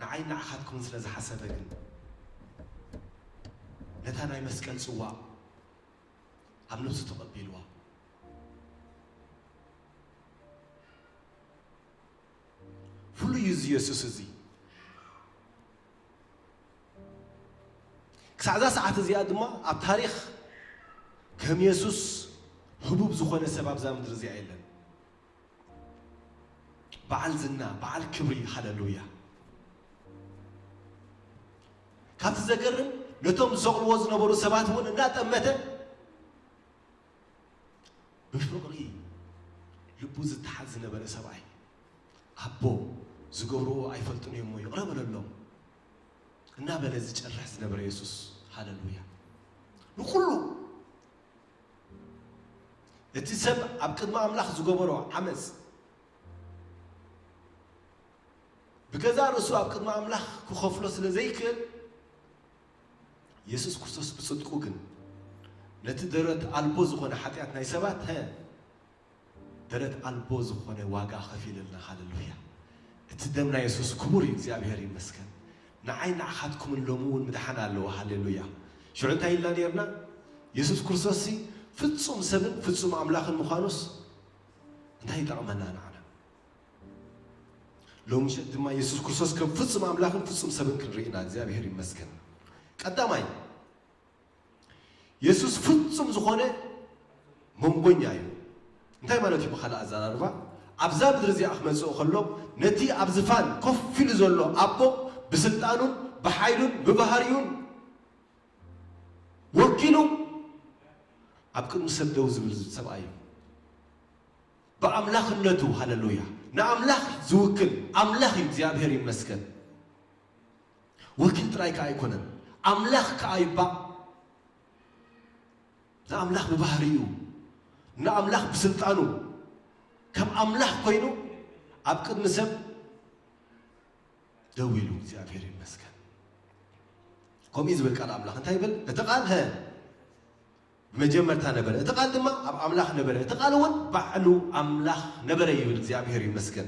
ንዓይ ንዓኻትኩምን ስለ ዝሓሰበ ግን፣ ነታ ናይ መስቀል ጽዋእ ኣብ ነብሱ ተቐቢልዋ። ፍሉይ እዩ እዚ የሱስ እዚ። ክሳዕ እዛ ሰዓት እዚኣ ድማ ኣብ ታሪኽ ከም የሱስ ህቡብ ዝኾነ ሰብ ኣብዛ ምድሪ እዚኣ የለን። በዓል ዝና፣ በዓል ክብሪ፣ ሃለሉያ። ካብቲ ዘገርም፣ ነቶም ዝሰቕልዎ ዝነበሩ ሰባት እውን እናጠመተ ብፍቕሪ ልቡ ዝተሓዝ ዝነበረ ሰብኣይ፣ "ኣቦ፣ ዝገብርዎ ኣይፈልጡን እዮም እሞ ይቕረ በለሎም" እናበለ ዝጨርሕ ዝነበረ የሱስ፣ ሃለሉያ። ንኹሉ እቲ ሰብ ኣብ ቅድሚ ኣምላኽ ዝገበሮ ዓመፅ ብገዛእ ርእሱ ኣብ ቅድሚ ኣምላኽ ክኸፍሎ ስለ ዘይክእል፣ የሱስ ክርስቶስ ብጽድቁ ግን ነቲ ደረት ኣልቦ ዝኾነ ሓጢኣት ናይ ሰባት፣ ሀ፣ ደረት ኣልቦ ዝኾነ ዋጋ ከፊልልና። ሃሌሉያ! እቲ ደም ናይ የሱስ ክቡር እዩ። እግዚኣብሔር ይመስገን። ንዓይ ንዓኻትኩምን ሎሚ እውን ምድሓን ኣለዎ። ሃሌሉያ! ሽዑ እንታይ ኢልና ነርና? የሱስ ክርስቶስ ሲ ፍጹም ሰብን ፍጹም ኣምላኽን ምዃኑስ እንታይ ይጠቕመና ንዓና? ሎሚ ምሸት ድማ የሱስ ክርስቶስ ከም ፍጹም ኣምላኽን ፍጹም ሰብን ክንርኢ ኢና። እግዚኣብሔር ይመስገን። ቀዳማይ፣ የሱስ ፍጹም ዝኾነ መንጎኛ እዩ። እንታይ ማለት እዩ? ብኻልእ ኣዘራርባ፣ ኣብዛ ምድሪ እዚኣ ክመጽእ ከሎ፣ ነቲ ኣብ ዝፋን ኮፍ ኢሉ ዘሎ ኣቦ ብስልጣኑን ብሓይሉን ብባህሪኡን ወኪሉ ኣብ ቅድሚ ሰብ ደው ዝብል ሰብኣይ እዩ። ብኣምላኽነቱ፣ ሃሌሉያ፣ ንኣምላኽ ዝውክል ኣምላኽ እዩ። እግዚኣብሔር ይመስገን። ወኪል ጥራይ ከኣ ኣይኮነን፣ ኣምላኽ ከኣ ይባእ። ንኣምላኽ ብባህሪኡ፣ ንኣምላኽ ብስልጣኑ፣ ከም ኣምላኽ ኮይኑ ኣብ ቅድሚ ሰብ ደው ኢሉ። እግዚኣብሔር ይመስገን። ከምኡ እዩ ዝብል ቃል ኣምላኽ። እንታይ ይብል? እቲ ቃል፣ ሀ፣ ብመጀመርታ ነበረ፣ እቲ ቃል ድማ ኣብ ኣምላኽ ነበረ፣ እቲ ቃል እውን ባዕሉ ኣምላኽ ነበረ ይብል። እግዚኣብሔር ይመስገን።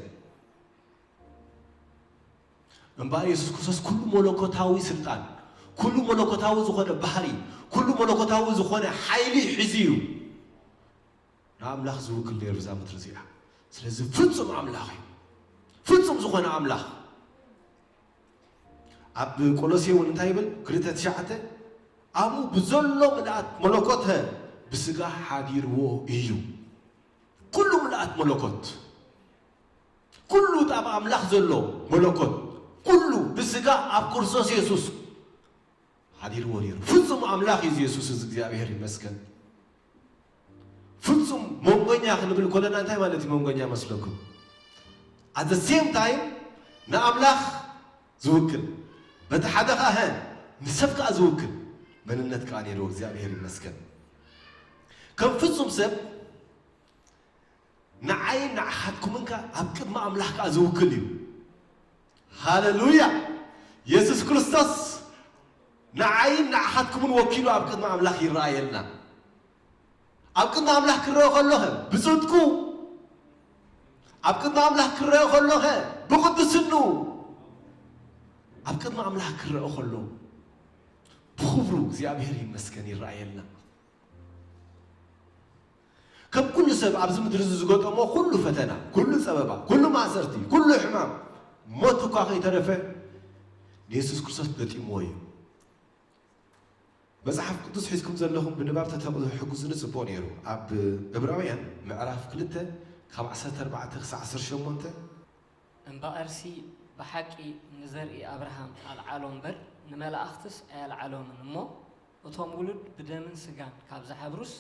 እምበኣር የሱስ ክርስቶስ ኩሉ መለኮታዊ ስልጣን፣ ኩሉ መለኮታዊ ዝኾነ ባህሪ፣ ኩሉ መለኮታዊ ዝኾነ ሓይሊ ሒዙ እዩ ንኣምላኽ ዝውክል ነይሩ እዛ ምድሪ እዚኣ። ስለዚ ፍጹም ኣምላኽ እዩ። ፍጹም ዝኾነ ኣምላኽ። ኣብ ቆሎሴ እውን እንታይ ይብል? ክልተ ትሽዓተ፣ ኣብኡ ብዘሎ ምልኣት መለኮት ብስጋ ሓዲርዎ እዩ። ኩሉ ምልኣት መለኮት፣ ኩሉ እቲ ኣብ ኣምላኽ ዘሎ መለኮት፣ ኩሉ ብስጋ ኣብ ክርስቶስ የሱስ ሓዲርዎ ነይሩ። ፍጹም ኣምላኽ እዩ የሱስ እዚ። እግዚኣብሔር ይመስገን። ፍጹም መንጎኛ ክንብል ከለና እንታይ ማለት እዩ መንጎኛ መስለኩም? At the same time ንኣምላኽ ዝውክል፣ በቲ ሓደ ኸኣ፣ ሀ፣ ንሰብ ከኣ ዝውክል መንነት ከኣ ነይርዎ። እግዚኣብሔር ይመስገን። ከም ፍጹም ሰብ ንዓይን ንዓኻትኩምን ከኣ ኣብ ቅድሚ ኣምላኽ ከኣ ዝውክል እዩ። ሃሌሉያ! የሱስ ክርስቶስ ንዓይን ንዓኻትኩምን ወኪሉ ኣብ ቅድሚ ኣምላኽ ይረኣየልና። ኣብ ቅድሚ ኣምላኽ ክረአ ከሎ ኸ ብጽድቁ፣ ኣብ ቅድሚ ኣምላኽ ክረአ ከሎ ኸ ብቕድስንኡ፣ ኣብ ቅድሚ ኣምላኽ ክረአ ከሎ ብኽብሩ፣ እግዚኣብሔር ይመስገን፣ ይረኣየልና። ከም ኩሉ ሰብ ኣብዚ ምድሪ እዚ ዝገጠሞ ኩሉ ፈተና፣ ኩሉ ጸበባ፣ ኩሉ ማእሰርቲ፣ ኩሉ ሕማም፣ ሞት እኳ ከይተረፈ ንየሱስ ክርስቶስ ገጢምዎ እዩ። መጽሓፍ ቅዱስ ሒዝኩም ዘለኹም ብንባብ ተተሕግዙኒ ጽቡቕ ነይሩ። ኣብ ዕብራውያን ምዕራፍ ክልተ ካብ ዓሰርተ ኣርባዕተ ክሳዕ ዓሰርተ ሸሞንተ። እምበኣርሲ ብሓቂ ንዘርኢ ኣብርሃም ኣልዓሎ እምበር ንመላእኽትስ ኣየልዓሎምን እሞ፣ እቶም ውሉድ ብደምን ስጋን ካብ ዝሓብሩስ፣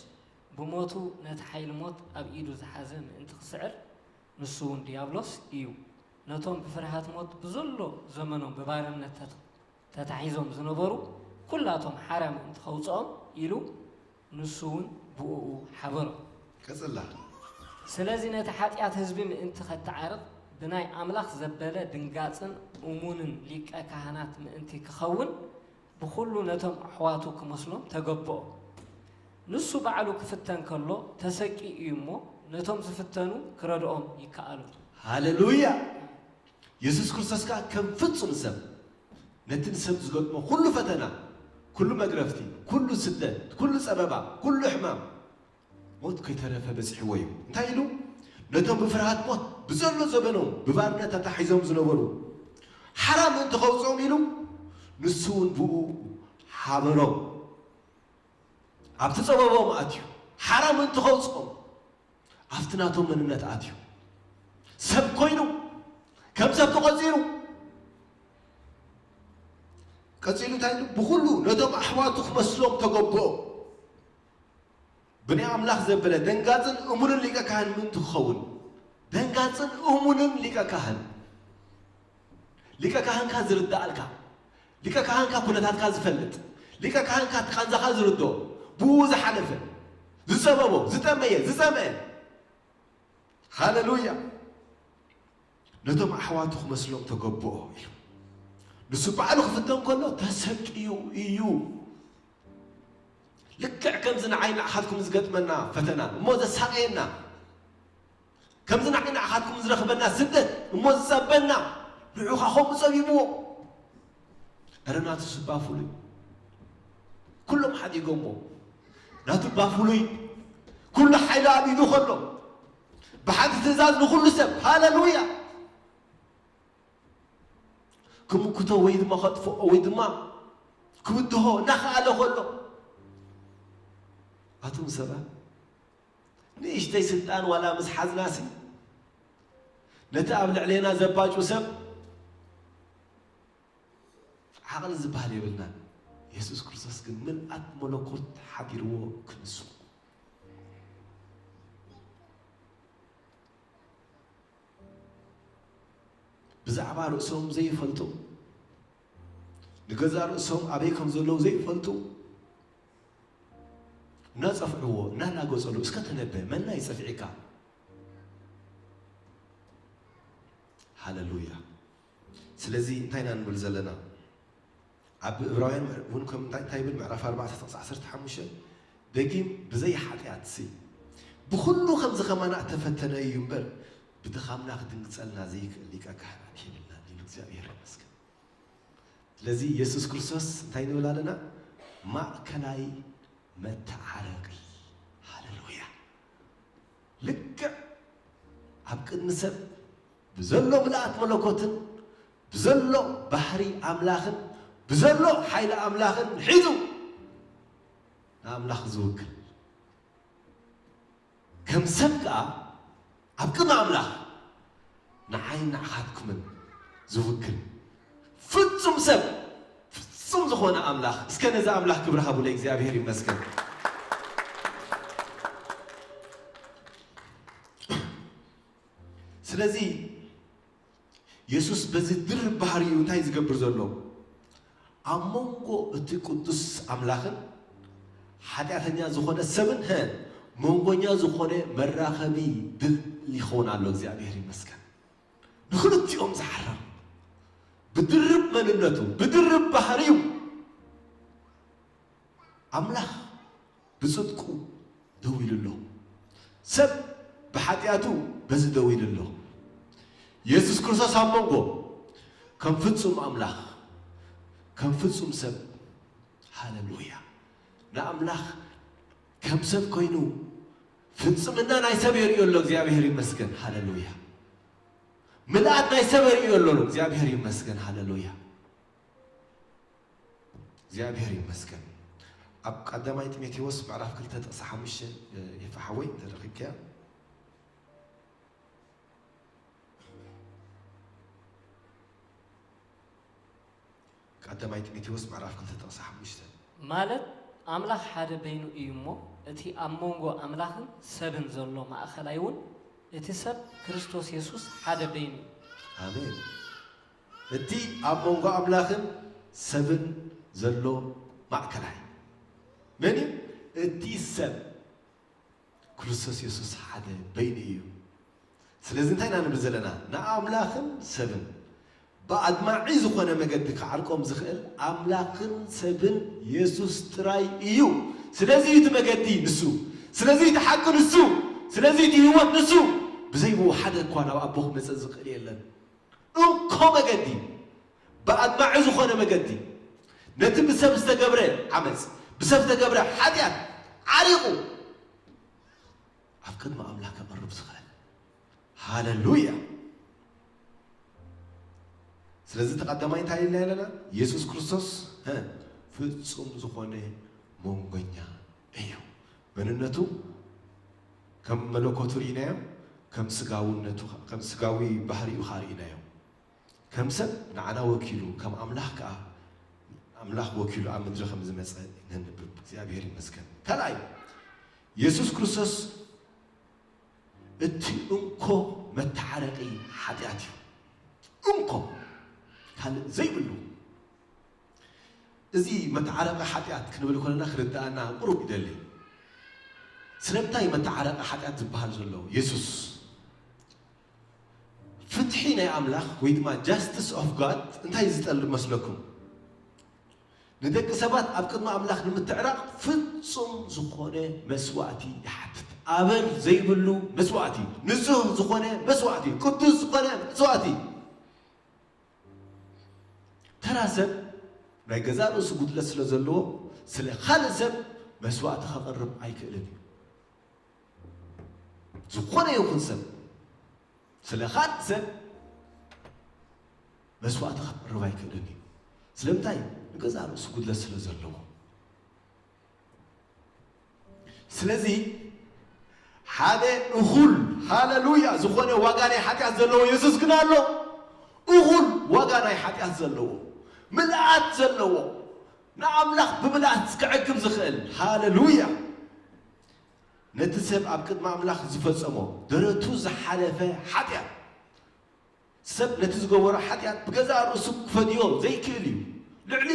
ብሞቱ ነቲ ሓይሊ ሞት ኣብ ኢዱ ዝሓዘ ምእንቲ ክስዕር፣ ንሱ እውን ድያብሎስ እዩ። ነቶም ብፍርሃት ሞት ብዘሎ ዘመኖም ብባርነት ተት-፣ ተታሒዞም ዝነበሩ ኩላቶም ሓራ ምእንቲ ከውጽኦም ኢሉ፣ ንሱ እውን ብእኡ ሓበሮም። ቀጽላ። ስለዚ ነቲ ሓጢኣት ህዝቢ ምእንቲ ኸተዓርቕ፣ ብናይ ኣምላኽ ዘበለ ድንጋጽን እሙንን ሊቀ ካህናት ምእንቲ ክኸውን፣ ብኹሉ ነቶም ኣሕዋቱ ክመስሎም ተገብኦ። ንሱ ባዕሉ ክፍተን ከሎ ተሰቂኡ እዩ እሞ፣ ነቶም ዝፍተኑ ክረድኦም ይከኣሎ። ሃሌሉያ! የሱስ ክርስቶስ ከኣ ከም ፍጹም ሰብ ነቲ ንሰብ ዝገጥሞ ኩሉ ፈተና፣ ኩሉ መግረፍቲ፣ ኩሉ ስደት፣ ኩሉ ጸበባ፣ ኩሉ ሕማም፣ ሞት ከይተረፈ በጺሕዎ እዩ። እንታይ ኢሉ? ነቶም ብፍርሃት ሞት ብዘሎ ዘበኖም ብባርነት ተታሒዞም ዝነበሩ ሓራ ምእንቲ ከውጽኦም ኢሉ ንሱ እውን ብኡ ሓበሮም። ኣብቲ ጸበቦም ኣትዩ ሓራ ምእንቲ ከውጽኦም ኣብቲ ናቶም መንነት ኣትዩ ሰብ ኮይኑ ከም ሰብ ተቖጺሩ። ቀጺሉ እንታይ ኢሉ? ብኹሉ ነቶም ኣሕዋቱ ክመስሎም ተገብኦ። ብናይ ኣምላኽ ዘበለ ደንጋጽን እሙንን ሊቀ ካህን ምእንቲ ክኸውን። ደንጋጽን እሙንን ሊቀ ካህን። ሊቀ ካህንካ ዝርዳእልካ፣ ሊቀ ካህንካ ኩነታትካ ዝፈልጥ፣ ሊቀ ካህንካ እቲ ቃንዛኻ ዝርድኦ፣ ብኡ ዝሓለፈ፣ ዝጸበቦ፣ ዝጠመየ፣ ዝጸምአ። ሃሌሉያ። ነቶም ኣሕዋቱ ክመስሎም ተገብኦ ኢሉ። ንሱ ባዕሉ ክፍተን ከሎ ተሰቅዩ እዩ። ልክዕ ከምዚ ንዓይ ንዓኻትኩም ዝገጥመና ፈተና እሞ ዘሳቀየና፣ ከምዚ ንዓይ ንዓኻትኩም ዝረኽበና ስደት እሞ ዝጸበና፣ ንዑኻ ከምኡ ጸቢብዎ። እረ ናቱ ስባ ፍሉይ፣ ኩሎም ሓዲጎሞ። ናቱ ባ ፍሉይ፣ ኩሉ ሓይሊ ኣብ ኢዱ ከሎ፣ ብሓንቲ ትእዛዝ ንኹሉ ሰብ። ሃሌሉያ። ክምክቶ ወይ ድማ ከጥፍኦ ወይ ድማ ክብድሆ እናኸኣለ ከሎ፣ ኣቱም ሰባት፣ ንእሽተይ ስልጣን ዋላ ምስ ሓዝናሲ፣ ነቲ ኣብ ልዕሌና ዘባጩ ሰብ ዓቕሊ ዝበሃል የብልናን። የሱስ ክርስቶስ ግን ምልኣት መለኮት ሓዲርዎ ክንሱ። ብዛዕባ ርእሶም ዘይፈልጡ፣ ንገዛእ ርእሶም ኣበይ ከም ዘለዉ ዘይፈልጡ፣ እናጸፍዕዎ፣ እናላገጸሉ፣ እስከ ተነበ፣ መና ይጸፍዒካ? ሃሌሉያ። ስለዚ እንታይ ኢና ንብል ዘለና? ኣብ ዕብራውያን እውን ከም እንታይ፣ እንታይ ይብል? ምዕራፍ ኣርባዕተ ጥቕሲ ዓሰርተ ሓሙሽተ፣ ደጊም ብዘይ ሓጢኣትሲ ብኹሉ ከምዚ ከማና እተፈተነ እዩ እምበር፣ ብድኻምና ክድንግጸልና ዘይክእል ሊቀ ካህናት የብልናን ኢሉ። እግዚኣብሔር ይመስገን። ስለዚ የሱስ ክርስቶስ እንታይ ንብል ኣለና? ማእከላይ መተዓረቂ። ሃሌሉያ። ልክዕ ኣብ ቅድሚ ሰብ ብዘሎ ምልኣት መለኮትን ብዘሎ ባህሪ ኣምላኽን ብዘሎ ሓይሊ ኣምላኽን ሒዙ ንኣምላኽ ዝውክል፣ ከም ሰብ ከኣ ኣብ ቅድሚ ኣምላኽ ንዓይን ንዓኻትኩምን ዝውክል ፍጹም ሰብ፣ ፍጹም ዝኾነ ኣምላኽ። እስከ ነዚ ኣምላኽ ክብሪ ሃቡለይ። እግዚኣብሔር ይመስገን። ስለዚ የሱስ በዚ ድርብ ባህሪኡ እንታይ ዝገብር ዘሎ? ኣብ መንጎ እቲ ቅዱስ ኣምላኽን ሓጢኣተኛ ዝኾነ ሰብን፣ ሀ፣ መንጎኛ ዝኾነ መራኸቢ ድልድል ይኸውን ኣሎ። እግዚኣብሔር ይመስገን። ንኽልቲኦም ዝሓርር ብድርብ መንነቱ፣ ብድርብ ባህሪኡ ኣምላኽ ብጽድቁ ደው ኢሉ ኣሎ። ሰብ ብሓጢኣቱ በዚ ደው ኢሉ ኣሎ። የሱስ ክርስቶስ ኣብ መንጎ ከም ፍጹም ኣምላኽ፣ ከም ፍጹም ሰብ፣ ሃሌሉያ፣ ንኣምላኽ ከም ሰብ ኮይኑ ፍጽምና ናይ ሰብ የርእዮ ኣሎ። እግዚኣብሔር ይመስገን። ሃሌሉያ። ምልኣት ናይ ሰብ የርእዮ ኣሎ። እግዚኣብሔር ይመስገን። ሃሌሉያ። እግዚኣብሔር ይመስገን። ኣብ ቀዳማይ ጢሞቴዎስ ምዕራፍ ክልተ ጥቕሲ ሓሙሽተ፣ እ፣ ይፋሓወይ እንተረኺብካያ። ቀዳማይ ጢሞቴዎስ ምዕራፍ ክልተ ጥቕሲ ሓሙሽተ። ማለት ኣምላኽ ሓደ በይኑ እዩ እሞ፣ እቲ ኣብ መንጎ ኣምላኽን ሰብን ዘሎ ማእከላይ እውን፣ እቲ ሰብ ክርስቶስ የሱስ ሓደ በይኑ እዩ። ኣሜን። እቲ ኣብ መንጎ ኣምላኽን ሰብን ዘሎ ማእከላይ መን እዩ? እቲ ሰብ ክርስቶስ የሱስ ሓደ በይኑ እዩ። ስለዚ እንታይ ኢና ንብል ዘለና? ንኣምላኽን ሰብን ብኣድማዒ ዝኾነ መገዲ ክዓርቆም ዝኽእል ኣምላኽን ሰብን የሱስ ጥራይ እዩ። ስለዚ እቲ መገዲ ንሱ፣ ስለዚ እቲ ሓቂ ንሱ፣ ስለዚ እቲ ህይወት ንሱ። ብዘይ ብኡ ሓደ እኳ ናብ ኣቦ ክመጽእ ዝኽእል የለን። እንኮ መገዲ፣ ብኣድማዒ ዝኾነ መገዲ፣ ነቲ ብሰብ ዝተገብረ ዓመፅ፣ ብሰብ ዝተገብረ ሓጢኣት ዓሪቑ ኣብ ቅድሚ ኣምላኽ ከቕርብ ዝኽእል። ሃለሉያ! ስለዚ እቲ ቀዳማይ እንታይ ኢልና ኣለና? የሱስ ክርስቶስ፣ እ፣ ፍጹም ዝኾነ መንጎኛ እዩ። መንነቱ ከም መለኮቱ ርኢናዮ፣ ከም ስጋውነቱ፣ ከም ስጋዊ ባህሪኡ ኸኣ ርኢናዮ። ከም ሰብ ንዓና ወኪሉ፣ ከም ኣምላኽ ከኣ ኣምላኽ ወኪሉ ኣብ ምድሪ ከም ዝመጸ ነንብብ። እግዚኣብሔር ይመስገን። ካልኣይ፣ የሱስ ክርስቶስ እቲ እንኮ መተዓረቂ ሓጢኣት እዩ። እንኮ፣ ካልእ ዘይብሉ። እዚ መተዓረቂ ሓጢኣት ክንብል ከለና ክርድኣና ቁሩብ ይደሊ። ስለምንታይ መተዓረቂ ሓጢኣት ዝበሃል ዘሎ? የሱስ ፍትሒ ናይ ኣምላኽ ወይ ድማ justice of God እንታይ ዝጠልብ መስለኩም? ንደቂ ሰባት ኣብ ቅድሚ ኣምላኽ ንምትዕራቕ ፍጹም ዝኾነ መስዋእቲ ይሓትት። ኣበር ዘይብሉ መስዋእቲ፣ ንጹህ ዝኾነ መስዋእቲ፣ ቅዱስ ዝኾነ መስዋእቲ። ተራ ሰብ ናይ ገዛእ ርእሱ ጉድለት ስለ ዘለዎ፣ ስለ ካልእ ሰብ መስዋእቲ ከቕርብ ኣይክእልን እዩ። ዝኾነ ይኹን ሰብ ስለ ካልእ ሰብ መስዋእቲ ከቕርብ ኣይክእልን እዩ። ስለምንታይ? ንገዛእ ርእሱ ጉድለት ስለ ዘለዎ። ስለዚ ሓደ እኹል፣ ሃለሉያ፣ ዝኾነ ዋጋ ናይ ሓጢኣት ዘለዎ የሱስ ግን ኣሎ። እኹል ዋጋ ናይ ሓጢኣት ዘለዎ፣ ምልኣት ዘለዎ፣ ንኣምላኽ ብምልኣት ክዕግብ ዝኽእል፣ ሃለሉያ፣ ነቲ ሰብ ኣብ ቅድሚ ኣምላኽ ዝፈጸሞ ደረቱ ዝሓለፈ ሓጢኣት፣ ሰብ ነቲ ዝገበሮ ሓጢኣት ብገዛእ ርእሱ ክፈድዮ ዘይክእል እዩ። ልዕሊ፣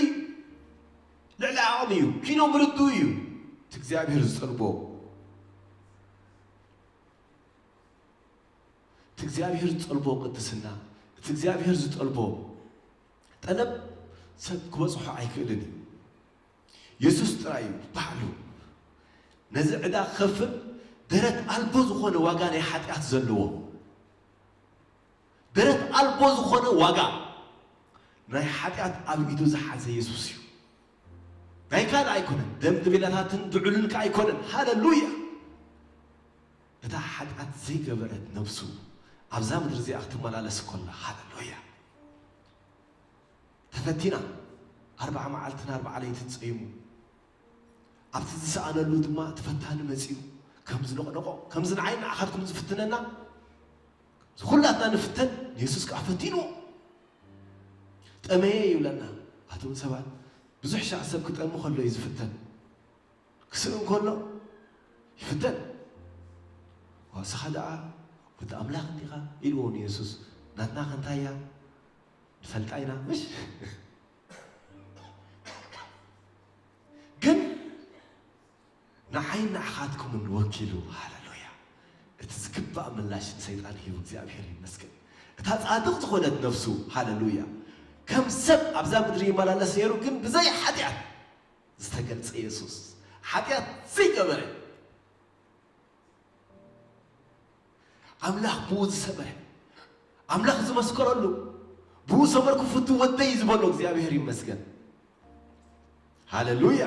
ልዕሊ ዓቕሚ እዩ። ኪኖ ምርድኡ እዩ። እቲ እግዚኣብሔር ዝጠልቦ፣ እቲ እግዚኣብሔር ዝጠልቦ ቅድስና፣ እቲ እግዚኣብሔር ዝጠልቦ ጠለብ ሰብ ክበጽሖ ኣይክእልን እዩ። የሱስ ጥራይ እዩ ባዕሉ ነዚ ዕዳ ክኸፍል ደረት ኣልቦ ዝኾነ ዋጋ ናይ ሓጢኣት ዘለዎ፣ ደረት ኣልቦ ዝኾነ ዋጋ ናይ ሓጢኣት ኣብ ኢዱ ዝሓዘ የሱስ እዩ። ናይ ካልእ ኣይኮነን፣ ደም ድቤላታትን ድዑልን ከ ኣይኮነን። ሃለሉያ! እታ ሓጢኣት ዘይገበረት ነብሱ ኣብዛ ምድሪ እዚኣ ክትመላለስ ከላ፣ ሃለሉያ! ተፈቲና፣ ኣርብዓ መዓልትን ኣርብዓ ለይትን ጸይሙ። ኣብቲ ዝሰኣነሉ ድማ እቲ ፈታኒ መጺኡ፣ ከም ዝነቕነቖ፣ ከምዚ ንዓይ ንዓኻትኩም ዝፍትነና፣ ኩላትና ንፍተን፣ ንየሱስ ከኣ ፈቲንዎ። ጠመየ ይብለና። ኣቱም ሰባት፣ ብዙሕ ሻዕ ሰብ ክጠሚ ከሎ እዩ ዝፍተን። ክስእን ከሎ ይፍተን። "ዋስኻ ደኣ ወዲ ኣምላኽ እንዲኻ?" ኢልዎ ንየሱስ። "ናትና ከ እንታይ እያ? ንፈልጣ ኢና፣ ምሽ?" ግን ንዓይን ንዓኻትኩምን ወኪሉ፣ ሃለሉያ፣ እቲ ዝግባእ ምላሽ ንሰይጣን ሂቡ፣ እግዚኣብሔር ይመስገን። እታ ጻድቕ ዝኾነት ነፍሱ፣ ሃለሉያ፣ ከም ሰብ ኣብዛ ምድሪ ይመላለስ ነይሩ፣ ግን ብዘይ ሓጢኣት ዝተገልጸ የሱስ፣ ሓጢኣት ዘይገበረ፣ ኣምላኽ ብኡ ዝሰመረ፣ ኣምላኽ ዝመስከረሉ፣ ብኡ ሰመርኩ ፍቱ ወደይ ዝበሎ እግዚኣብሔር ይመስገን። ሃለሉያ።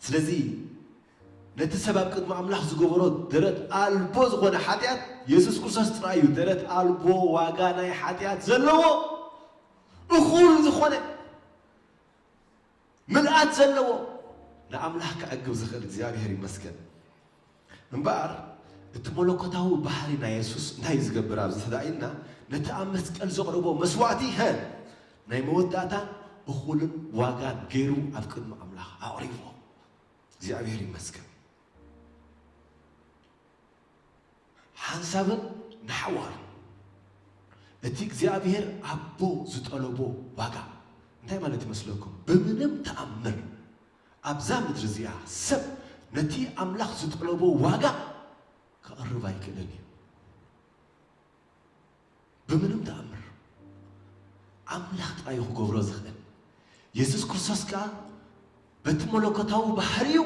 ስለዚ ነቲ ሰብ ኣብ ቅድሚ ኣምላኽ ዝገበሮ ደረት ኣልቦ ዝኾነ ሓጢኣት የሱስ ክርስቶስ ጥራይ እዩ ደረት ኣልቦ ዋጋ ናይ ሓጢኣት ዘለዎ፣ እኹል ዝኾነ ምልኣት ዘለዎ፣ ንኣምላኽ ከዕግብ ዝኽእል እግዚኣብሔር ይመስገን። እምበኣር እቲ መለኮታዊ ባህሪ ናይ የሱስ እንታይ እዩ ዝገብር ኣብዚ ተዳኢልና? ነቲ ኣብ መስቀል ዘቕረቦ መስዋእቲ፣ ሀ፣ ናይ መወዳእታን እኹልን ዋጋን ገይሩ ኣብ ቅድሚ ኣምላኽ ኣቕሪብዎ። እግዚኣብሔር ይመስገን። ሓንሳብን ንሓዋሩን እቲ እግዚኣብሔር ኣቦ ዝጠለቦ ዋጋ እንታይ ማለት ይመስለኩም? ብምንም ተኣምር ኣብዛ ምድሪ እዚኣ ሰብ ነቲ ኣምላኽ ዝጠለቦ ዋጋ ከቕርብ ኣይክእልን እዩ። ብምንም ተኣምር ኣምላኽ ጥራይ እዩ ክገብሮ ዝኽእል። የሱስ ክርስቶስ ከኣ በቲ መለኮታዊ ባህሪኡ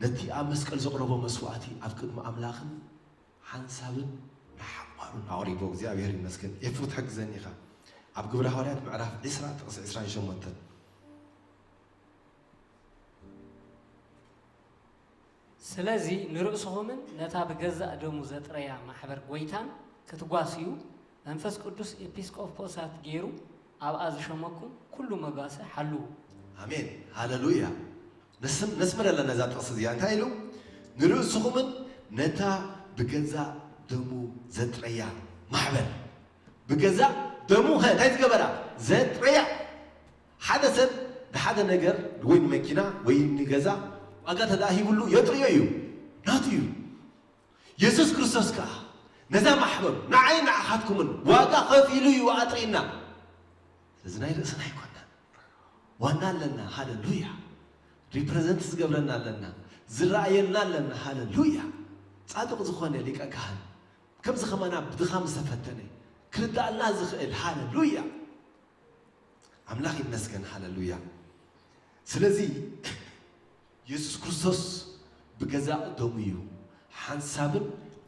ነቲ ኣብ መስቀል ዘቕረቦ መስዋእቲ ኣብ ቅድሚ ኣምላኽን ሓንሳብን ንሓዋሩን ኣቕሪቦ። እግዚኣብሔር ይመስገን። ኤፉ ትሕግዘኒ ኢኻ። ኣብ ግብረ ሃዋርያት ምዕራፍ ዕስራ ጥቕሲ ዕስራን ሸሞንተን። ስለዚ ንርእስኹምን ነታ ብገዛእ ደሙ ዘጥረያ ማሕበር ጐይታን ክትጓስዩ መንፈስ ቅዱስ ኤጲስቆጶሳት ገይሩ ኣብኣ ዝሸመኩም ኩሉ መጓሰ ሓልዉ። ኣሜን ሃለሉያ። ነስምረላ ነዛ ጥቕሲ እዚኣ እንታይ ኢሉ? ንርእስኹምን ነታ ብገዛእ ደሙ ዘጥረያ ማሕበር ብገዛእ ደሙ እንታይ ዝገበራ ዘጥረያ ሓደ ሰብ ንሓደ ነገር ወይ ንመኪና ወይ ንገዛ ዋጋ ተዳሂብሉ የጥርዮ እዩ ናቱ እዩ። የሱስ ክርስቶስ ከኣ ነዛ ማሕበር ንዓይ ንዓኻትኩምን ዋጋ ከፊሉ እዩ ኣጥሪና። ስለዚ ናይ ርእስና ኣይኮናን ዋና ኣለና። ሃለሉያ። ሪፕረዘንት ዝገብረና ኣለና ዝረኣየልና ኣለና። ሃለሉያ። ጻድቕ ዝኾነ ሊቀ ካህን ከምዚ ከማና ብድኻም ዝተፈተነ ክርዳእልና ዝኽእል። ሃለሉያ። ኣምላኽ ይመስገን። ሃለሉያ። ስለዚ የሱስ ክርስቶስ ብገዛእ ደሙ እዩ ሓንሳብን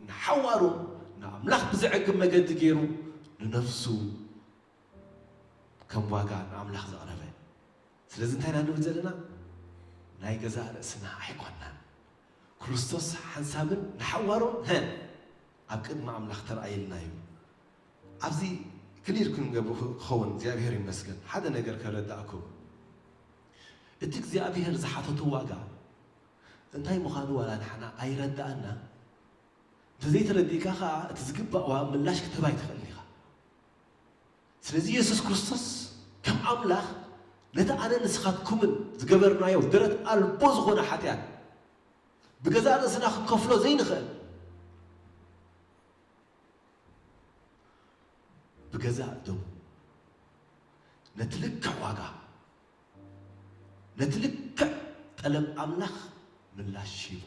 ንሓዋሩን ንኣምላኽ ብዘዕግብ መገዲ ገይሩ ንነፍሱ ከም ዋጋ ንኣምላኽ ዘቕረበ። ስለዚ እንታይ ኢና ንብል ዘለና? ናይ ገዛእ ርእስና ኣይኮንናን። ክርስቶስ ሓንሳብን ንሓዋሩን ሀ ኣብ ቅድሚ ኣምላኽ ተራእየልና እዩ። ኣብዚ ክሊር ክንገብሩ ክኸውን እግዚኣብሔር ይመስገን። ሓደ ነገር ከረዳእኩም፣ እቲ እግዚኣብሔር ዝሓተቶ ዋጋ እንታይ ምዃኑ ዋላ ንሓና ኣይረዳእና። እንተዘይተረዲእካ ከዓ እቲ ዝግባእ ዋ ምላሽ ክትህብ ኣይትኽእልን ኢኻ። ስለዚ የሱስ ክርስቶስ ከም ኣምላኽ ነቲ ኣነ ንስኻትኩምን ዝገበርናዮ ደረት ኣልቦ ዝኾነ ሓጢኣት ብገዛእ ርእስና ክንከፍሎ ዘይንኽእል ብገዛእ ደሙ ነቲ ልክዕ ዋጋ ነቲ ልክዕ ጠለብ ኣምላኽ ምላሽ ሂቡ።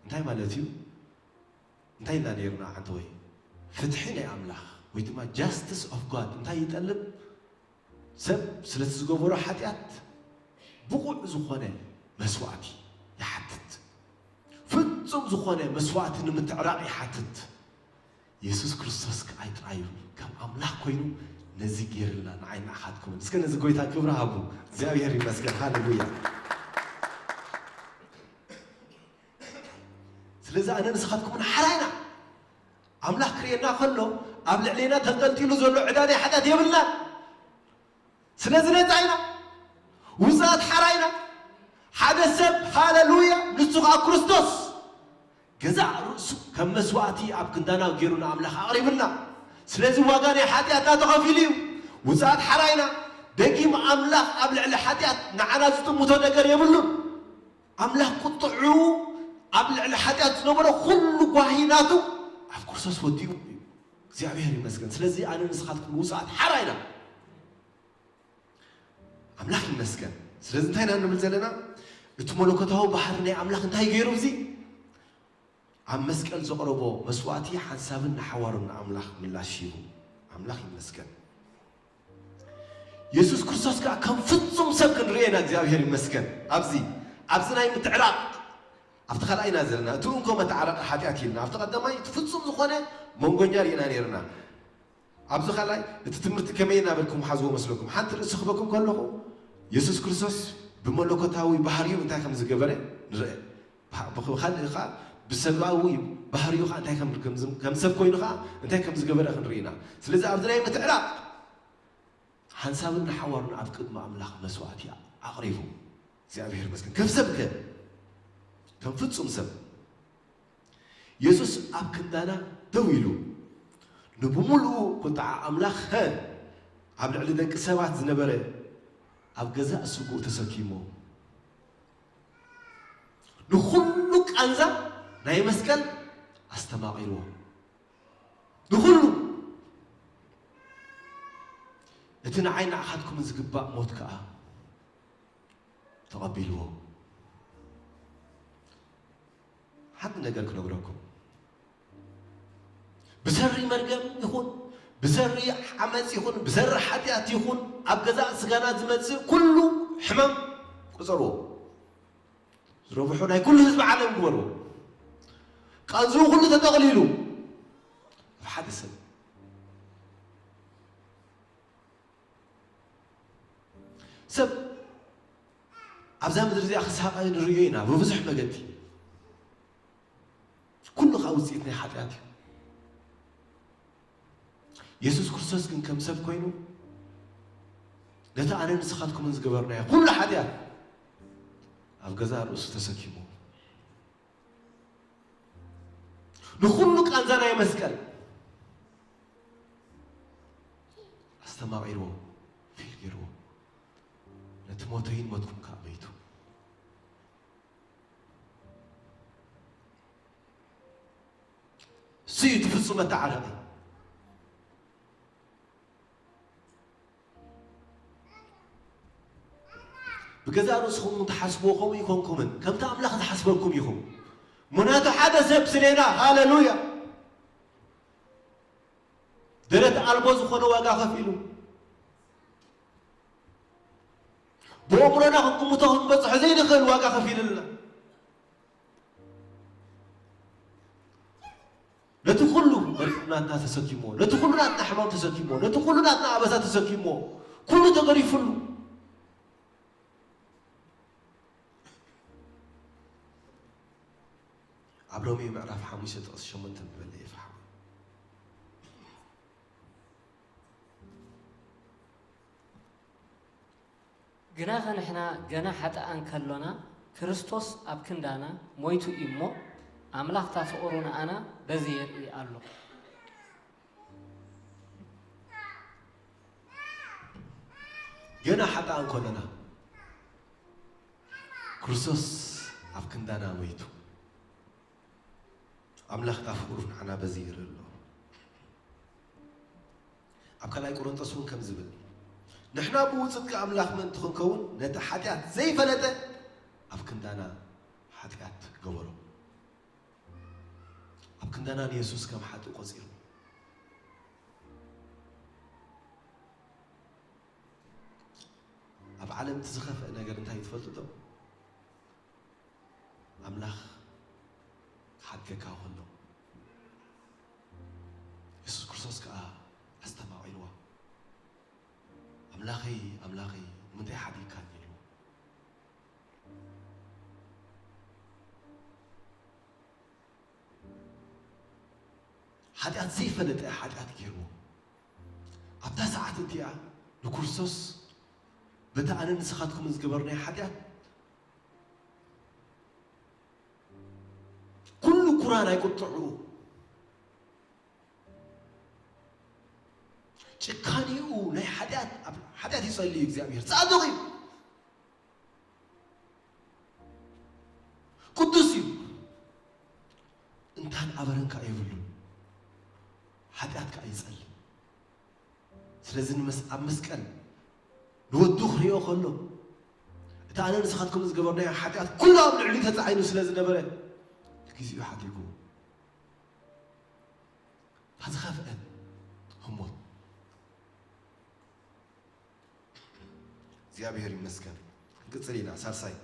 እንታይ ማለት እዩ? እንታይ ኢልና ነይርና ሓንቲ ወይ ፍትሒ ናይ ኣምላኽ ወይ ድማ justice of God እንታይ ይጠልብ? ሰብ ስለቲ ዝገበሮ ሓጢኣት ብቑዕ ዝኾነ መስዋእቲ ይሓትት። ፍጹም ዝኾነ መስዋእቲ ንምትዕራቕ ይሓትት። የሱስ ክርስቶስ ከኣይ ጥራዩ ከም ኣምላኽ ኮይኑ ነዚ ገይርልና ንዓይ ንዓኻትኩምን። እስከ ነዚ ጎይታ ክብሪ ሃቡ። እግዚኣብሔር ይመስገን። ሃሌሉያ። ስለዚ ኣነ ንስኻትኩምን ሓራ ኢና። ኣምላኽ ክርእየና ከሎ ኣብ ልዕሌና ተንጠልጢሉ ዘሎ ዕዳ ናይ ሓጢኣት የብልናን። ስለዚ ነጻ ኢና። ውጽኣት ሓራ ኢና። ሓደ ሰብ ሃሌሉያ ንሱ ኸኣ ክርስቶስ ገዛእ ርእሱ ከም መስዋእቲ ኣብ ክንዳና ገይሩ ንኣምላኽ ኣቕሪብልና። ስለዚ ዋጋ ናይ ሓጢኣትና ተኸፊሉ እዩ። ውጽኣት ሓራ ኢና። ደጊም ኣምላኽ ኣብ ልዕሊ ሓጢኣት ንዓና ዝጥምቶ ነገር የብሉን። ኣምላኽ ቁጥዑ ኣብ ልዕሊ ሓጢኣት ዝነበረ ኩሉ ጓሂ ናቱ ኣብ ክርስቶስ ወዲኡ እዩ። እግዚኣብሔር ይመስገን። ስለዚ ኣነ ንስኻትኩም ውጽኣት ሓራ ኢና። ኣምላኽ ይመስገን። ስለዚ እንታይ ኢና ንብል ዘለና? እቲ መለኮታዊ ባህሪ ናይ ኣምላኽ እንታይ ገይሩ እዚ ኣብ መስቀል ዘቕረቦ መስዋእቲ ሓንሳብን ንሓዋሩን ንኣምላኽ ምላሽ ሂቡ። ኣምላኽ ይመስገን። የሱስ ክርስቶስ ከኣ ከም ፍጹም ሰብ ክንርእየና እግዚኣብሔር ይመስገን። ኣብዚ ኣብዚ ናይ ምትዕራቕ ኣብቲ ካልኣይ ኢና ዘለና። እቲ እንኮ መተዓረቂ ሓጢኣት ኢልና ኣብቲ ቀዳማይ እቲ ፍጹም ዝኾነ መንጎኛ ርኢና ነይርና። ኣብዚ ካልኣይ እቲ ትምህርቲ ከመይ እናበልኩም ሓዝዎ መስለኩም? ሓንቲ ርእሲ ክበኩም ከለኹ የሱስ ክርስቶስ ብመለኮታዊ ባህሪኡ እንታይ ከም ዝገበረ ንርአ። ብኻልእ ከዓ ብሰብኣዊ ባህሪኡ ከዓ እንታይ ከም ሰብ ኮይኑ ከዓ እንታይ ከም ዝገበረ ክንርኢ ኢና። ስለዚ ኣብዚ ናይ ምትዕራቕ ሓንሳብን ንሓዋሩን ኣብ ቅድሚ ኣምላኽ መስዋእቲ ኣቕሪቡ እግዚኣብሔር ይመስገን። ከም ሰብ ከ ከም ፍጹም ሰብ የሱስ ኣብ ክንዳና ደው ኢሉ ንብምሉኡ ቁጥዓ ኣምላኽ ሀ ኣብ ልዕሊ ደቂ ሰባት ዝነበረ ኣብ ገዛእ ስጉኡ ተሰኪሞ ንኹሉ ቃንዛ ናይ መስቀል ኣስተማቒልዎ ንኹሉ እቲ ንዓይ ንዓኻትኩምን ዝግባእ ሞት ከኣ ተቐቢልዎ። ሓንቲ ነገር ክነግረኩም፣ ብሰሪ መርገም ይኹን ብሰሪ ዓመፅ ይኹን ብሰሪ ሓጢኣት ይኹን ኣብ ገዛእ ስጋና ዝመፅእ ኩሉ ሕማም ቁፀርዎ። ዝረብሑ ናይ ኩሉ ህዝቢ ዓለም ግበርዎ። ቃንዝኡ ኩሉ ተጠቕሊሉ ኣብ ሓደ ሰብ ሰብ ኣብዛ ምድሪ እዚኣ ክሳቐ ንርእዮ ኢና ብብዙሕ መገዲ። ኩሉ ከዓ ውፅኢት ናይ ሓጢኣት እዩ። የሱስ ክርስቶስ ግን ከም ሰብ ኮይኑ ነቲ ኣነ ንስኻትኩምን ዝገበርናዮ ኩሉ ሓጢኣት ኣብ ገዛእ ርእሱ ተሰኪሙ ንኩሉ ቃንዛ ናይ መስቀል ኣስተማቒርዎ ፊል ገይርዎ ነቲ ሞተይን ሞትኩም ከዓ መይቱ። እሱ እዩ እቲ ፍጹም መተዓረቒ። ብገዛእ ርእስኹም ትሓስብዎ ከምኡ ይኮንኩምን ከምቲ ኣምላኽ ዝሓስበኩም ኢኹም። ምኽንያቱ ሓደ ሰብ ስሌና ሃለሉያ ደረት ኣልቦ ዝኾነ ዋጋ ከፊሉ ብእምሮና ክንግምቶ ክንበፅሖ ዘይንኽእል ዋጋ ከፊልልና ነቲ ኩሉ መሪር ናትና ተሰኪሞ ነቲ ኩሉ ናትና ሕማም ተሰኪሞ ነቲ ኩሉ ናትና ኣበሳ ተሰኪሞ ኩሉ ተገሪፉሉ ኣብ ሮሜ ምዕራፍ ሓሙሽተ ጥቕሲ ሸሞንተ ንበለ ይፍሓሙ። ግናኸ ንሕና ገና ሓጥኣን ከሎና ክርስቶስ ኣብ ክንዳና ሞይቱ እዩ እሞ ኣምላኽ እታ ፍቕሩ ንኣና በዚ የርኢ ኣሎ። ገና ሓጥኣን ከሎና ክርስቶስ ኣብ ክንዳና ሞይቱ ኣምላኽ እታ ፍቕሩ ንዓና በዚ ይርኢ ኣሎ። ኣብ ካልኣይ ቆሮንጦስ እውን ከም ዝብል ንሕና ብኡ ጽድቂ ኣምላኽ ምእንቲ ክንከውን ነቲ ሓጢኣት ዘይፈለጠ ኣብ ክንዳና ሓጢኣት ገበሮ። ኣብ ክንዳና ንየሱስ ከም ሓጥእ ቆጺሩ። ኣብ ዓለም እቲ ዝኸፍአ ነገር እንታይ ትፈልጡ ዶ? ኣምላኽ ክሓድገካ ከሎ የሱስ ክርስቶስ ከኣ ኣስተማቒልዋ ኣምላኸይ ኣምላኸይ ንምንታይ ሓዲግካኒ ኢልዎ ሓጢኣት ዘይፈለጠ ሓጢኣት ገይርዎ ኣብታ ሰዓት እቲኣ ንክርስቶስ በቲ ኣነ ንስኻትኩምን ዝገበርናዮ ሓጢኣት ኩሉ ኩራ ናይ ቁጥዑ ጭካኔኡ ናይ ሓጢኣት ኣብ ሓጢኣት ይጸሊ እዩ እግዚኣብሔር ጻድቕ እዩ ቅዱስ እዩ እንታን ኣበረን ከዓ የብሉን ሓጢኣት ከዓ ይጸሊ ስለዚ ኣብ መስቀል ንወዱ ክሪኦ ከሎ እቲ ኣነ ንስኻትኩም ዝገበርናዮ ሓጢኣት ኩሉ ኣብ ልዕሊ ተፃዒኑ ስለ ዝነበረ ንግዚኡ ሓዲጉ እታ ዝኸፍአት ህሞት እግዚኣብሔር ይመስገን ክንቅፅል ኢና ሳልሳይ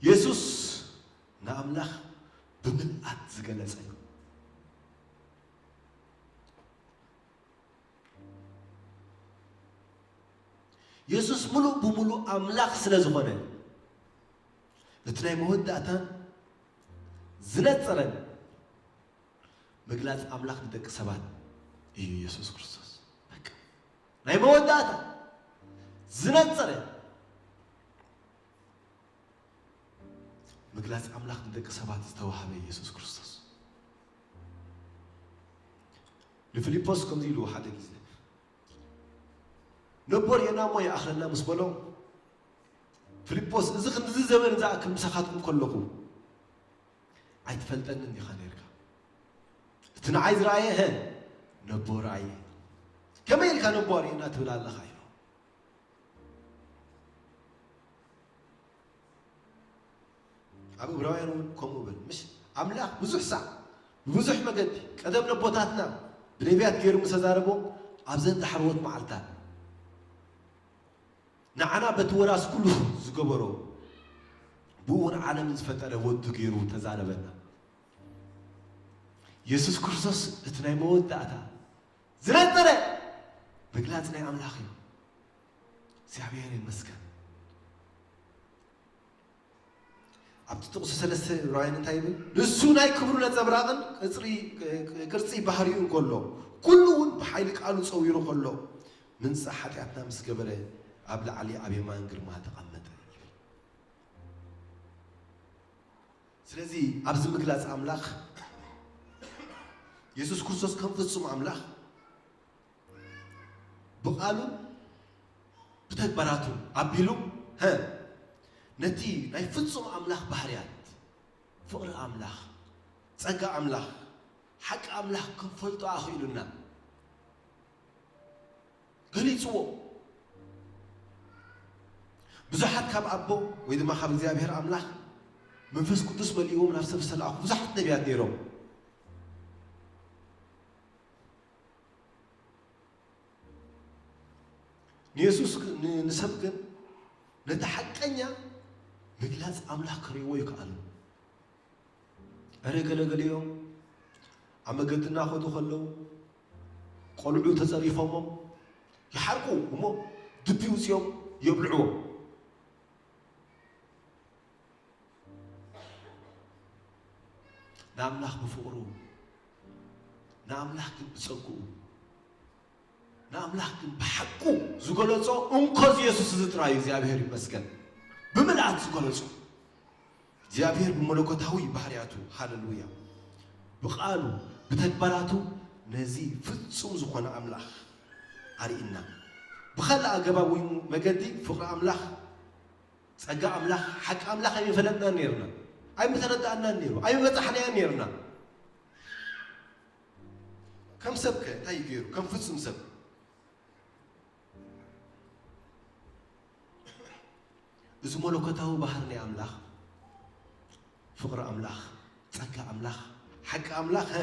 የሱስ ንኣምላኽ ብምልኣት ዝገለጸ እዩ የሱስ ሙሉእ ብሙሉእ ኣምላኽ ስለ ዝኾነ እቲ ናይ መወዳእታን ዝነጸረን ምግላጽ ኣምላኽ ንደቂ ሰባት እዩ የሱስ ክርስቶስ ናይ መወዳእታ ዝነጸረ ምግላጽ ኣምላኽ ንደቂ ሰባት ዝተዋህበ የሱስ ክርስቶስ ንፊልጶስ ከምዚ ኢልዎ ሓደ ግዜ ነቦ ርኤና እሞ ይኣኽለና ምስ በሎ ፊልጶስ እዚ ክንድዚ ዘበን ዝኣክል ምሳኻትኩም ከለኹ ኣይትፈልጠንን ኢኻ ነርካ እቲ ንዓይ ዝረኣየ ሀ ነቦ ረኣየ ከመይ ኢልካ ነቦ ኣርእየና ትብል ኣለኻ ኢሎ ኣብ እብራውያን እውን ከምኡ ብል ምሽ ኣምላኽ ብዙሕ ሳዕ ብብዙሕ መገዲ ቀደም ነቦታትና ብነቢያት ገይሩ ምስተዛረቦም ኣብዘን ዳሕረዎት መዓልታት ንዓና በቲ ወራስ ኩሉ ዝገበሮ ብኡ ንዓለም ዝፈጠረ ወዱ ገይሩ ተዛረበና የሱስ ክርስቶስ እቲ ናይ መወዳእታ ዝነጠረ ምግላጽ ናይ ኣምላኽ እዩ። እግዚኣብሔር ይመስገን። ኣብቲ ጥቕሲ ሰለስተ ዕብራውያን እንታይ ይብል? ንሱ ናይ ክብሩ ነጸብራቕን ቅጽሪ-፣ ቅርጺ ባህሪኡ እንከሎ፣ ኩሉ እውን ብሓይሊ ቃሉ ጸዊሩ ከሎ፣ ምንጻሕ ሓጢኣትና ምስ ገበረ፣ ኣብ ላዕሊ ኣብ የማን ግርማ ተቐመጠ ይብል። ስለዚ ኣብዚ ምግላጽ ኣምላኽ፣ የሱስ ክርስቶስ ከም ፍጹም ኣምላኽ ብቓሉ ብተግባራቱ ኣቢሉ፣ ሀ፣ ነቲ ናይ ፍጹም ኣምላኽ ባህርያት፣ ፍቕሪ ኣምላኽ፣ ጸጋ ኣምላኽ፣ ሓቂ ኣምላኽ ክንፈልጦ ኣኽኢሉና፣ ገሊጽዎ። ብዙሓት ካብ ኣቦ ወይ ድማ ካብ እግዚኣብሔር ኣምላኽ መንፈስ ቅዱስ መሊእዎም ናብ ሰብ ዝተላእኹ ብዙሓት ነቢያት ነይሮም። ንየሱስ ግ-፣ ን-፣ ንሰብ ግን ነቲ ሓቀኛ ምግላጽ ኣምላኽ ክርእይዎ ይከኣሉ። እረ ገለገሊኦም ኣብ መገዲ እናኸዱ ከለዉ ቆልዑ ተጸሪፎሞም ይሓርቁ እሞ ድቢ ውጽኦም የብልዕዎም። ንኣምላኽ ብፍቕሩ፣ ንኣምላኽ ግን ብጸግኡ፣ ንኣምላኽ ግን ብሓቁ ዝገለጾ እንኮ እዚ የሱስ እዚ ጥራይ እዩ። እግዚኣብሔር ይመስገን። ብምልኣት ዝገለጾ እግዚኣብሔር ብመለኮታዊ ባህርያቱ፣ ሃሌሉያ፣ ብቓሉ፣ ብተግባራቱ ነዚ ፍጹም ዝኾነ ኣምላኽ ኣርኢና። ብኻልእ ኣገባብ ወይ መገዲ ፍቕሪ ኣምላኽ፣ ጸጋ ኣምላኽ፣ ሓቂ ኣምላኽ ኣይምፈለጥናን ነይርና። ኣይምተረዳእናን ነይሩ። ኣይምበጻሕናዮን ነይርና። ከም ሰብ ከ እንታይ እዩ ገይሩ? ከም ፍጹም ሰብ። እዚ መለኮታዊ ባህሪ ናይ ኣምላኽ፣ ፍቕሪ ኣምላኽ፣ ጸጋ ኣምላኽ፣ ሓቂ ኣምላኽ፣ ሀ፣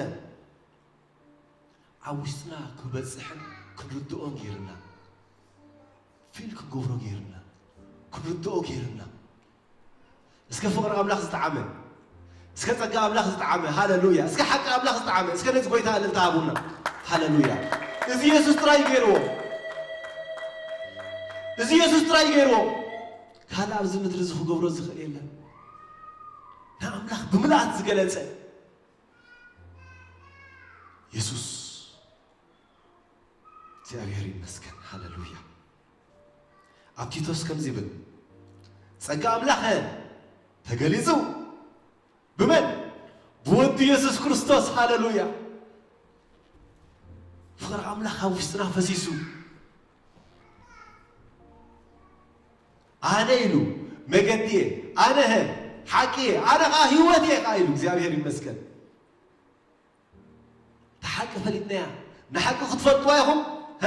ኣብ ውሽጥና ክበጽሕን ክንርድኦን ገይርና። ፊል ክንገብሮ ገይርና። ክንርድኦ ገይርና። እስከ ፍቕሪ ኣምላኽ ዝጠዓመ፣ እስከ ጸጋ ኣምላኽ ዝጠዓመ፣ ሃሌሉያ። እስከ ሓቂ ኣምላኽ ዝጠዓመ፣ እስከ ነዚ ጎይታ እልልታ ሃቡና። ሃሌሉያ። እዚ የሱስ ጥራይ ገይርዎ። እዚ የሱስ ጥራይ ገይርዎ። ካልእ ኣብዚ ምድሪ እዚ ክገብሮ ዝኽእል የለን። ንኣምላኽ ብምልኣት ዝገለጸ የሱስ። እግዚኣብሔር ይመስገን። ሃሌሉያ። ኣብ ቲቶስ ከምዚ ይብል፣ ጸጋ ኣምላኽ ተገሊጹ ብመን? ብወዱ የሱስ ክርስቶስ። ሃሌሉያ። ፍቕሪ ኣምላኽ ኣብ ውሽጥና ፈሲሱ፣ ኣነ ኢሉ፣ መገዲ እየ፣ ኣነ ሀ፣ ሓቂ እየ፣ ኣነ ኸዓ ህይወት እየ ኸዓ ኢሉ። እግዚኣብሔር ይመስገን። እታ ሓቂ ፈሊጥናያ፣ ንሓቂ ክትፈልጥዋ ኢኹም፣ ሀ፣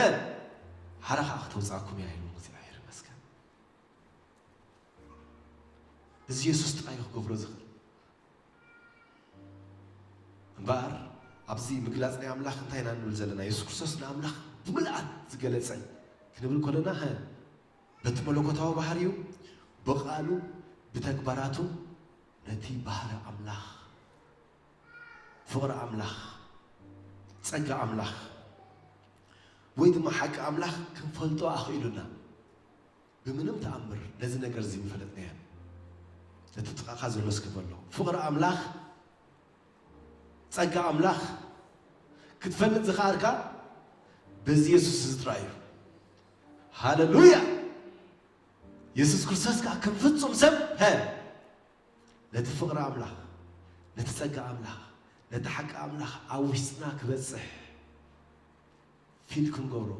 ሓራ ኸዓ ክተውፅኣኩም እያ ኢሉ። እግዚኣብሔር ይመስገን። እዚ የሱስ ጥራይ እዩ ክገብሮ ዝኽእል። እምበኣር ኣብዚ ምግላጽ ናይ ኣምላኽ እንታይ ኢና ንብል ዘለና? የሱስ ክርስቶስ ንኣምላኽ ብምልኣት ዝገለጸ ክንብል ከለና፣ ሀ፣ በቲ መለኮታዊ ባህሪኡ፣ ብቓሉ፣ ብተግባራቱ ነቲ ባህሪ ኣምላኽ፣ ፍቕሪ ኣምላኽ፣ ጸጋ ኣምላኽ፣ ወይ ድማ ሓቂ ኣምላኽ ክንፈልጦ ኣኽኢሉና። ብምንም ተኣምር ነዚ ነገር እዚ ምፈለጥናዮ። ነቲ ጥቓኻ ዘሎ እስኪ በሎ። ፍቕሪ ኣምላኽ፣ ጸጋ ኣምላኽ ክትፈልጥ ዝኸኣልካ በዚ የሱስ እዚ ጥራይ እዩ። ሃሌሉያ! የሱስ ክርስቶስ ከኣ ከም ፍጹም ሰብ፣ ሀ፣ ነቲ ፍቕሪ ኣምላኽ፣ ነቲ ጸጋ ኣምላኽ፣ ነቲ ሓቂ ኣምላኽ ኣብ ውሽጥና ክበጽሕ ፊል ክንገብሮ፣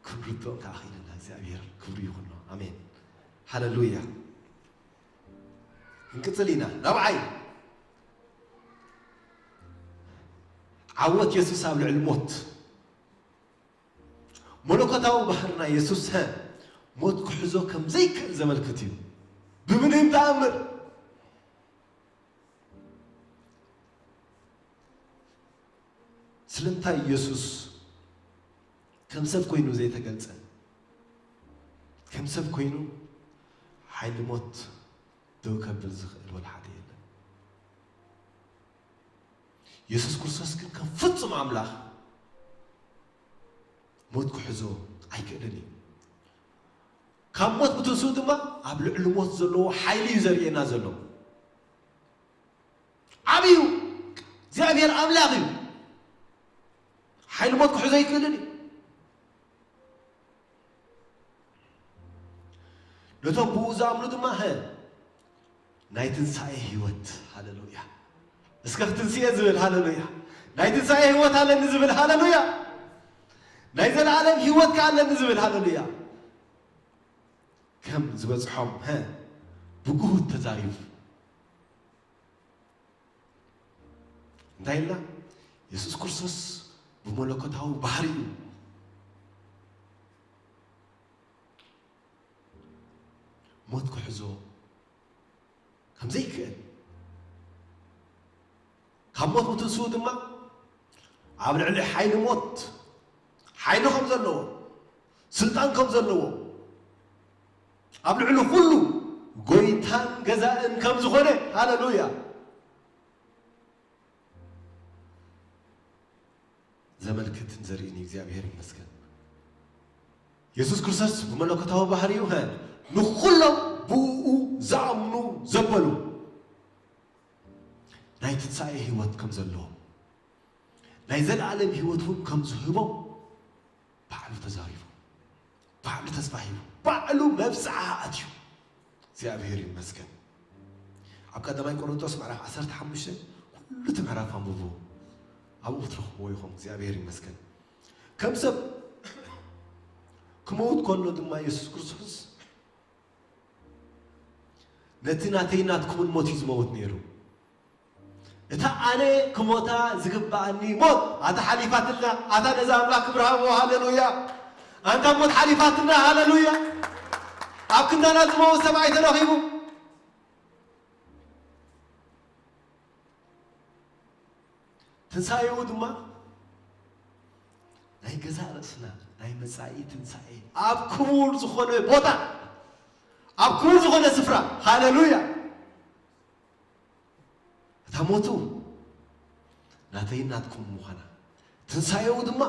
ክንርድኦ ከኣ ክኢለና። እግዚኣብሔር ክብሪ ይኹኖ። ኣሜን። ሃሌሉያ። ክንቅጽል ኢና። ራብዓይ፣ ዓወት የሱስ ኣብ ልዕሊ ሞት። መለኮታዊ ባህሪ ናይ የሱስ፣ ሀ፣ ሞት ክሕዞ ከም ዘይክእል ዘመልክት እዩ። ብምንም ተኣምር። ስለምንታይ የሱስ ከም ሰብ ኮይኑ ዘይተገልጸ? ከም ሰብ ኮይኑ ሓይሊ ሞት ደው ከብል ዝኽእል ወላ ሓደ የለን። የሱስ ክርስቶስ ግን ከም ፍጹም ኣምላኽ ሞት ክሕዞ ኣይክእልን እዩ። ካብ ሞት ብትንስኡ ድማ ኣብ ልዕሊ ሞት ዘለዎ ሓይሊ እዩ ዘርእየና ዘሎ። ዓብዩ እግዚኣብሔር ኣምላኽ እዩ። ሓይሊ ሞት ክሕዞ ኣይክእልን እዩ። ነቶም ብኡ ዝኣምኑ ድማ፣ ሀ፣ ናይ ትንሳኤ ህይወት፣ ሃሌሉያ። እስከ ክትንስኤ ዝብል፣ ሃሌሉያ። ናይ ትንሳኤ ህይወት ኣለኒ ዝብል፣ ሃሌሉያ። ናይ ዘለዓለም ህይወት ከ ኣለኒ ዝብል፣ ሃሌሉያ። ከም ዝበጽሖም፣ ሀ፣ ብግሁድ ተዛሪቡ። እንታይ ኢልና? የሱስ ክርስቶስ ብመለኮታዊ ባህሪኡ ሞት ክሕዞ ከም ዘይክእል፣ ካብ ሞት ምትንስኡ ድማ ኣብ ልዕሊ ሓይሊ ሞት ሓይሊ ከም ዘለዎ፣ ስልጣን ከም ዘለዎ፣ ኣብ ልዕሊ ኩሉ ጎይታን ገዛእን ከም ዝኾነ፣ ሃሌሉያ፣ ዘመልክትን ዘርእን እዩ። እግዚኣብሔር ይመስገን። የሱስ ክርስቶስ ብመለኮታዊ ባህሪኡ፣ ሀ፣ ንኹሎም ብኡ ዝኣምኑ ዘበሉ ናይ ትንሳኤ ህይወት ከም ዘለዎም፣ ናይ ዘለዓለም ህይወት እውን ከም ዝህቦም ባዕሉ ተዛሪቡ፣ ባዕሉ ተስፋ ሂቡ፣ ባዕሉ መብጽዓ ኣትዩ። እግዚኣብሔር ይመስገን። ኣብ ቀዳማይ ቆሮንቶስ ምዕራፍ ዓሰርተ ሓሙሽተ፣ ኩሉ እቲ ምዕራፍ ኣንብብዎ፣ ኣብኡ ክትረኽብዎ ኢኹም። እግዚኣብሔር ይመስገን። ከም ሰብ ክመውት ከሎ ድማ የሱስ ክርስቶስ ነቲ ናተይ ናትኩምን ሞት እዩ ዝመውት ነይሩ። እታ ኣነ ክሞታ ዝግብኣኒ ሞት፣ ኣታ ሓሊፋትና፣ ኣታ ነዛ ኣምላኽ ክብሪ ሃቦ፣ ሃሌሉያ። ኣንታ ሞት ሓሊፋትና፣ ሃሌሉያ። ኣብ ክንዳና ዝመውት ሰብኣይ ተረኺቡ። ትንሳኤኡ ድማ ናይ ገዛእ ርእስና ናይ መጻኢ ትንሳኤ ኣብ ክቡር ዝኾነ ቦታ፣ ኣብ ክቡር ዝኾነ ስፍራ፣ ሃሌሉያ። እታ ሞቱ ናተይን ናትኩም ምዃና፣ ትንሳኤኡ ድማ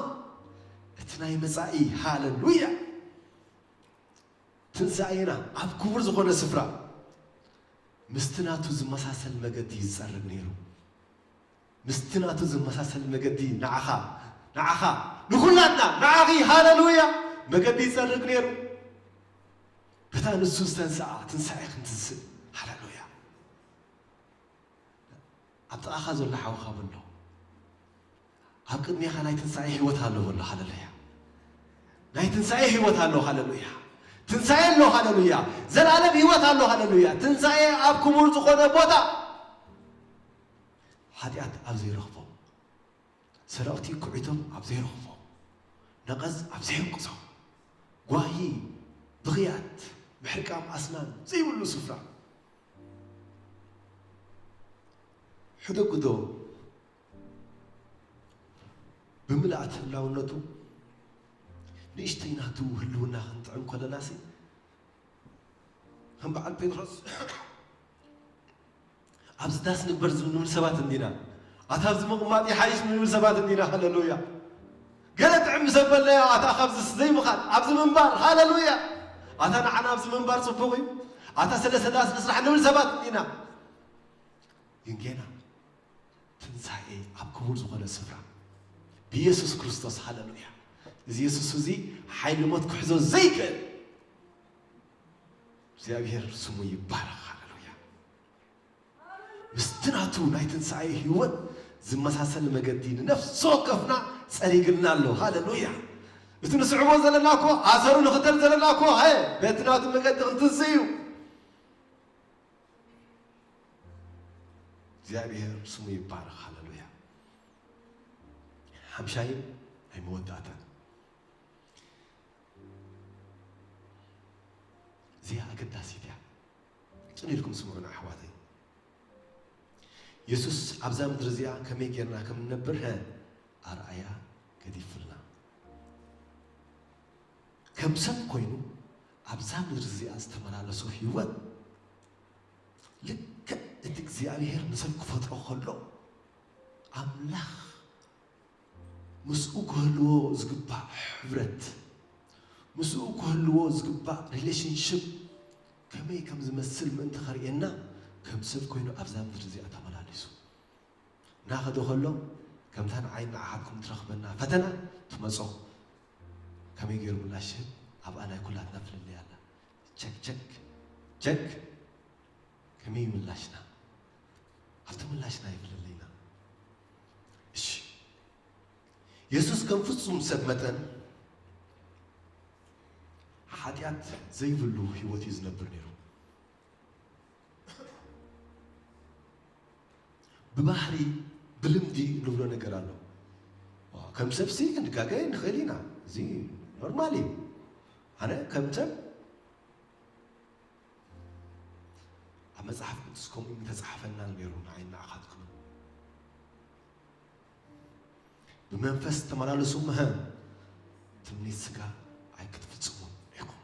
እቲ ናይ መጻኢ፣ ሃሌሉያ፣ ትንሳኤና ኣብ ክቡር ዝኾነ ስፍራ ምስቲ ናቱ ዝመሳሰል መገዲ ይጸርግ ነይሩ። ምስቲ ናቱ ዝመሳሰል መገዲ ንዓኻ፣ ንዓኻ፣ ንኹላትና፣ ንዓኺ፣ ሃሌሉያ፣ መገዲ ይጸርግ ነይሩ። በታ ንሱ ዝተንስኣ ትንሳኤ ክንትንስእ፣ ሃሌሉያ። ኣብ ጥቓኻ ዘሎ ሓውኻ በሎ፣ ኣብ ቅድሜኻ ናይ ትንሳኤ ህይወት ኣሎ በሎ፣ ሃሌሉያ። ናይ ትንሳኤ ህይወት ኣሎ፣ ሃሌሉያ። ትንሳኤ ኣሎ፣ ሃሌሉያ። ዘላለም ህይወት ኣሎ፣ ሃሌሉያ። ትንሳኤ ኣብ ክቡር ዝኾነ ቦታ፣ ሓጢኣት ኣብ ዘይረኽቦ፣ ሰረቕቲ ኩዒቶም ኣብ ዘይረኽቦ፣ ነቐዝ ኣብ ዘይሕንቅሶ፣ ጓሂ፣ ብኽያት፣ ምሕርቃም ኣስናን ዘይብሉ ስፍራ፣ ሕደጉዶ ብምልኣት ህላውነቱ ንእሽተይ ናቱ ህልውና ክንጥዕም ከለናሲ፣ ከም በዓል ጴጥሮስ፣ "ኣብዚ ዳስ ንግበር" ንብል ሰባት እንዲና። ኣታ ኣብዚ ምቕማጥ ይሓይሽ ንብል ሰባት እንዲና። ሃሌሉያ። ገለ ጥዕም ምስ ኣበልናዮ፣ ኣታ ካብዚ ዘይምኻድ፣ ኣብዚ ምንባር፣ ሃሌሉያ። ኣታ ንዓና ኣብዚ ምንባር ጽቡቕ እዩ። ኣታ ሰለስተ ዳስ ንስራሕ ንብል ሰባት እንዲና። ግን ጌና ትንሳኤ ኣብ ክቡር ዝኾነ ስፍራ ብኢየሱስ ክርስቶስ፣ ሃሌሉያ። እዚ የሱስ እዚ ሓይሊ ሞት ክሕዞ ዘይክእል እግዚኣብሔር ስሙ ይባረኽ፣ ሃሌሉያ። ምስቲ ናቱ ናይ ትንሳኤ ህይወት ዝመሳሰል መገዲ ንነፍሲ ወከፍና ጸሪግልና ኣሎ፣ ሃሌሉያ። እቲ ንስዕቦ ዘለና እኮ፣ ኣሰሩ ንኽተል ዘለና እኮ፣ ሀ፣ በቲ ናቱ መገዲ ክንትንስእ እዩ። እግዚኣብሔር ስሙ ይባረኽ፣ ሃሌሉያ። ሓምሻይን ናይ መወዳእታን፣ እዚኣ ኣገዳሲት እያ። ጽን ኢልኩም ስምዑና ኣሕዋተይ። የሱስ ኣብዛ ምድሪ እዚኣ ከመይ ጌርና ከም እንነብር፣ ሀ፣ ኣርኣያ ገዲፉልና። ከም ሰብ ኮይኑ ኣብዛ ምድሪ እዚኣ ዝተመላለሶ ህይወት፣ ልክዕ እቲ እግዚኣብሔር ንሰብ ክፈጥሮ ከሎ ኣምላኽ ምስኡ ክህልዎ ዝግባእ ሕብረት፣ ምስኡ ክህልዎ ዝግባእ ሪሌሽንሽፕ ከመይ ከም ዝመስል ምእንቲ ከርእየና፣ ከም ሰብ ኮይኑ ኣብዛ ምድሪ እዚኣ ተመላሊሱ እናኸደ ከሎ፣ ከምታ ንዓይ ንዓኻትኩም ትረኽበና ፈተና ትመጾ፣ ከመይ ገይሩ ምላሽ ይህብ? ኣብኣ ናይ ኩላትና ፍልልይ ኣላ። ቸክ ቸክ ቸክ። ከመይ ምላሽና? ኣብቲ ምላሽና ይፍልልይና። እሺ፣ የሱስ ከም ፍጹም ሰብ መጠን ሓጢኣት ዘይብሉ ህይወት እዩ ዝነብር ነይሩ። ብባህሪ፣ ብልምዲ እንብሎ ነገር ኣሎ። ከም ሰብሲ ክንጋገ ንኽእል ኢና። እዚ ኖርማል እዩ። ኣነ ከም ሰብ ኣብ መጽሓፍ ቅዱስ ከምኡ እዩ ተጻሕፈና ነይሩ፣ ንዓይ ንዓኻትኩምን። ብመንፈስ ተመላለሱ እምሀ፣ ትምኒት ስጋ ኣይክትፍጽሙን ኢኹም።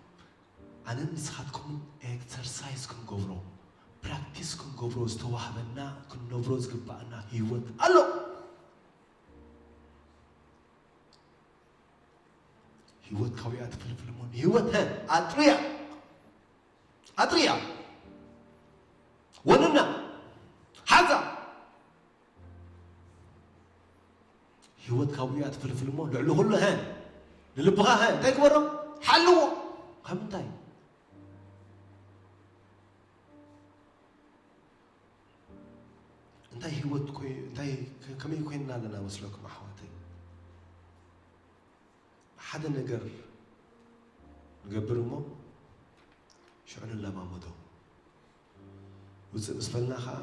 ኣነን ንስኻትኩምን ኤክሰርሳይዝ ክንገብሮ፣ ፕራክቲስ ክንገብሮ ዝተዋህበና፣ ክንነብሮ ዝግባኣና ህይወት ኣሎ። ህይወት ካብያ ትፍልፍል እሞ ንህይወት፣ ሀ፣ ኣጥርያ፣ ኣጥርያ፣ ወንና፣ ሓዛ። ህይወት ካብኡ እያ ትፍልፍል እሞ ልዕሊ ኩሉ፣ ሀ፣ ንልብኻ፣ ሀ፣ እንታይ ግበሮ? ሓልዎ። ካብ ምንታይ? እንታይ ህይወት ኮይ-፣ እንታይ ከ-፣ ከመይ ኮይንና ኣለና መስለኩም ኣሕዋተይ? ሓደ ነገር ንገብር እሞ ሽዑ ንለማመዶ። ውፅእ ምስ በልና ኸዓ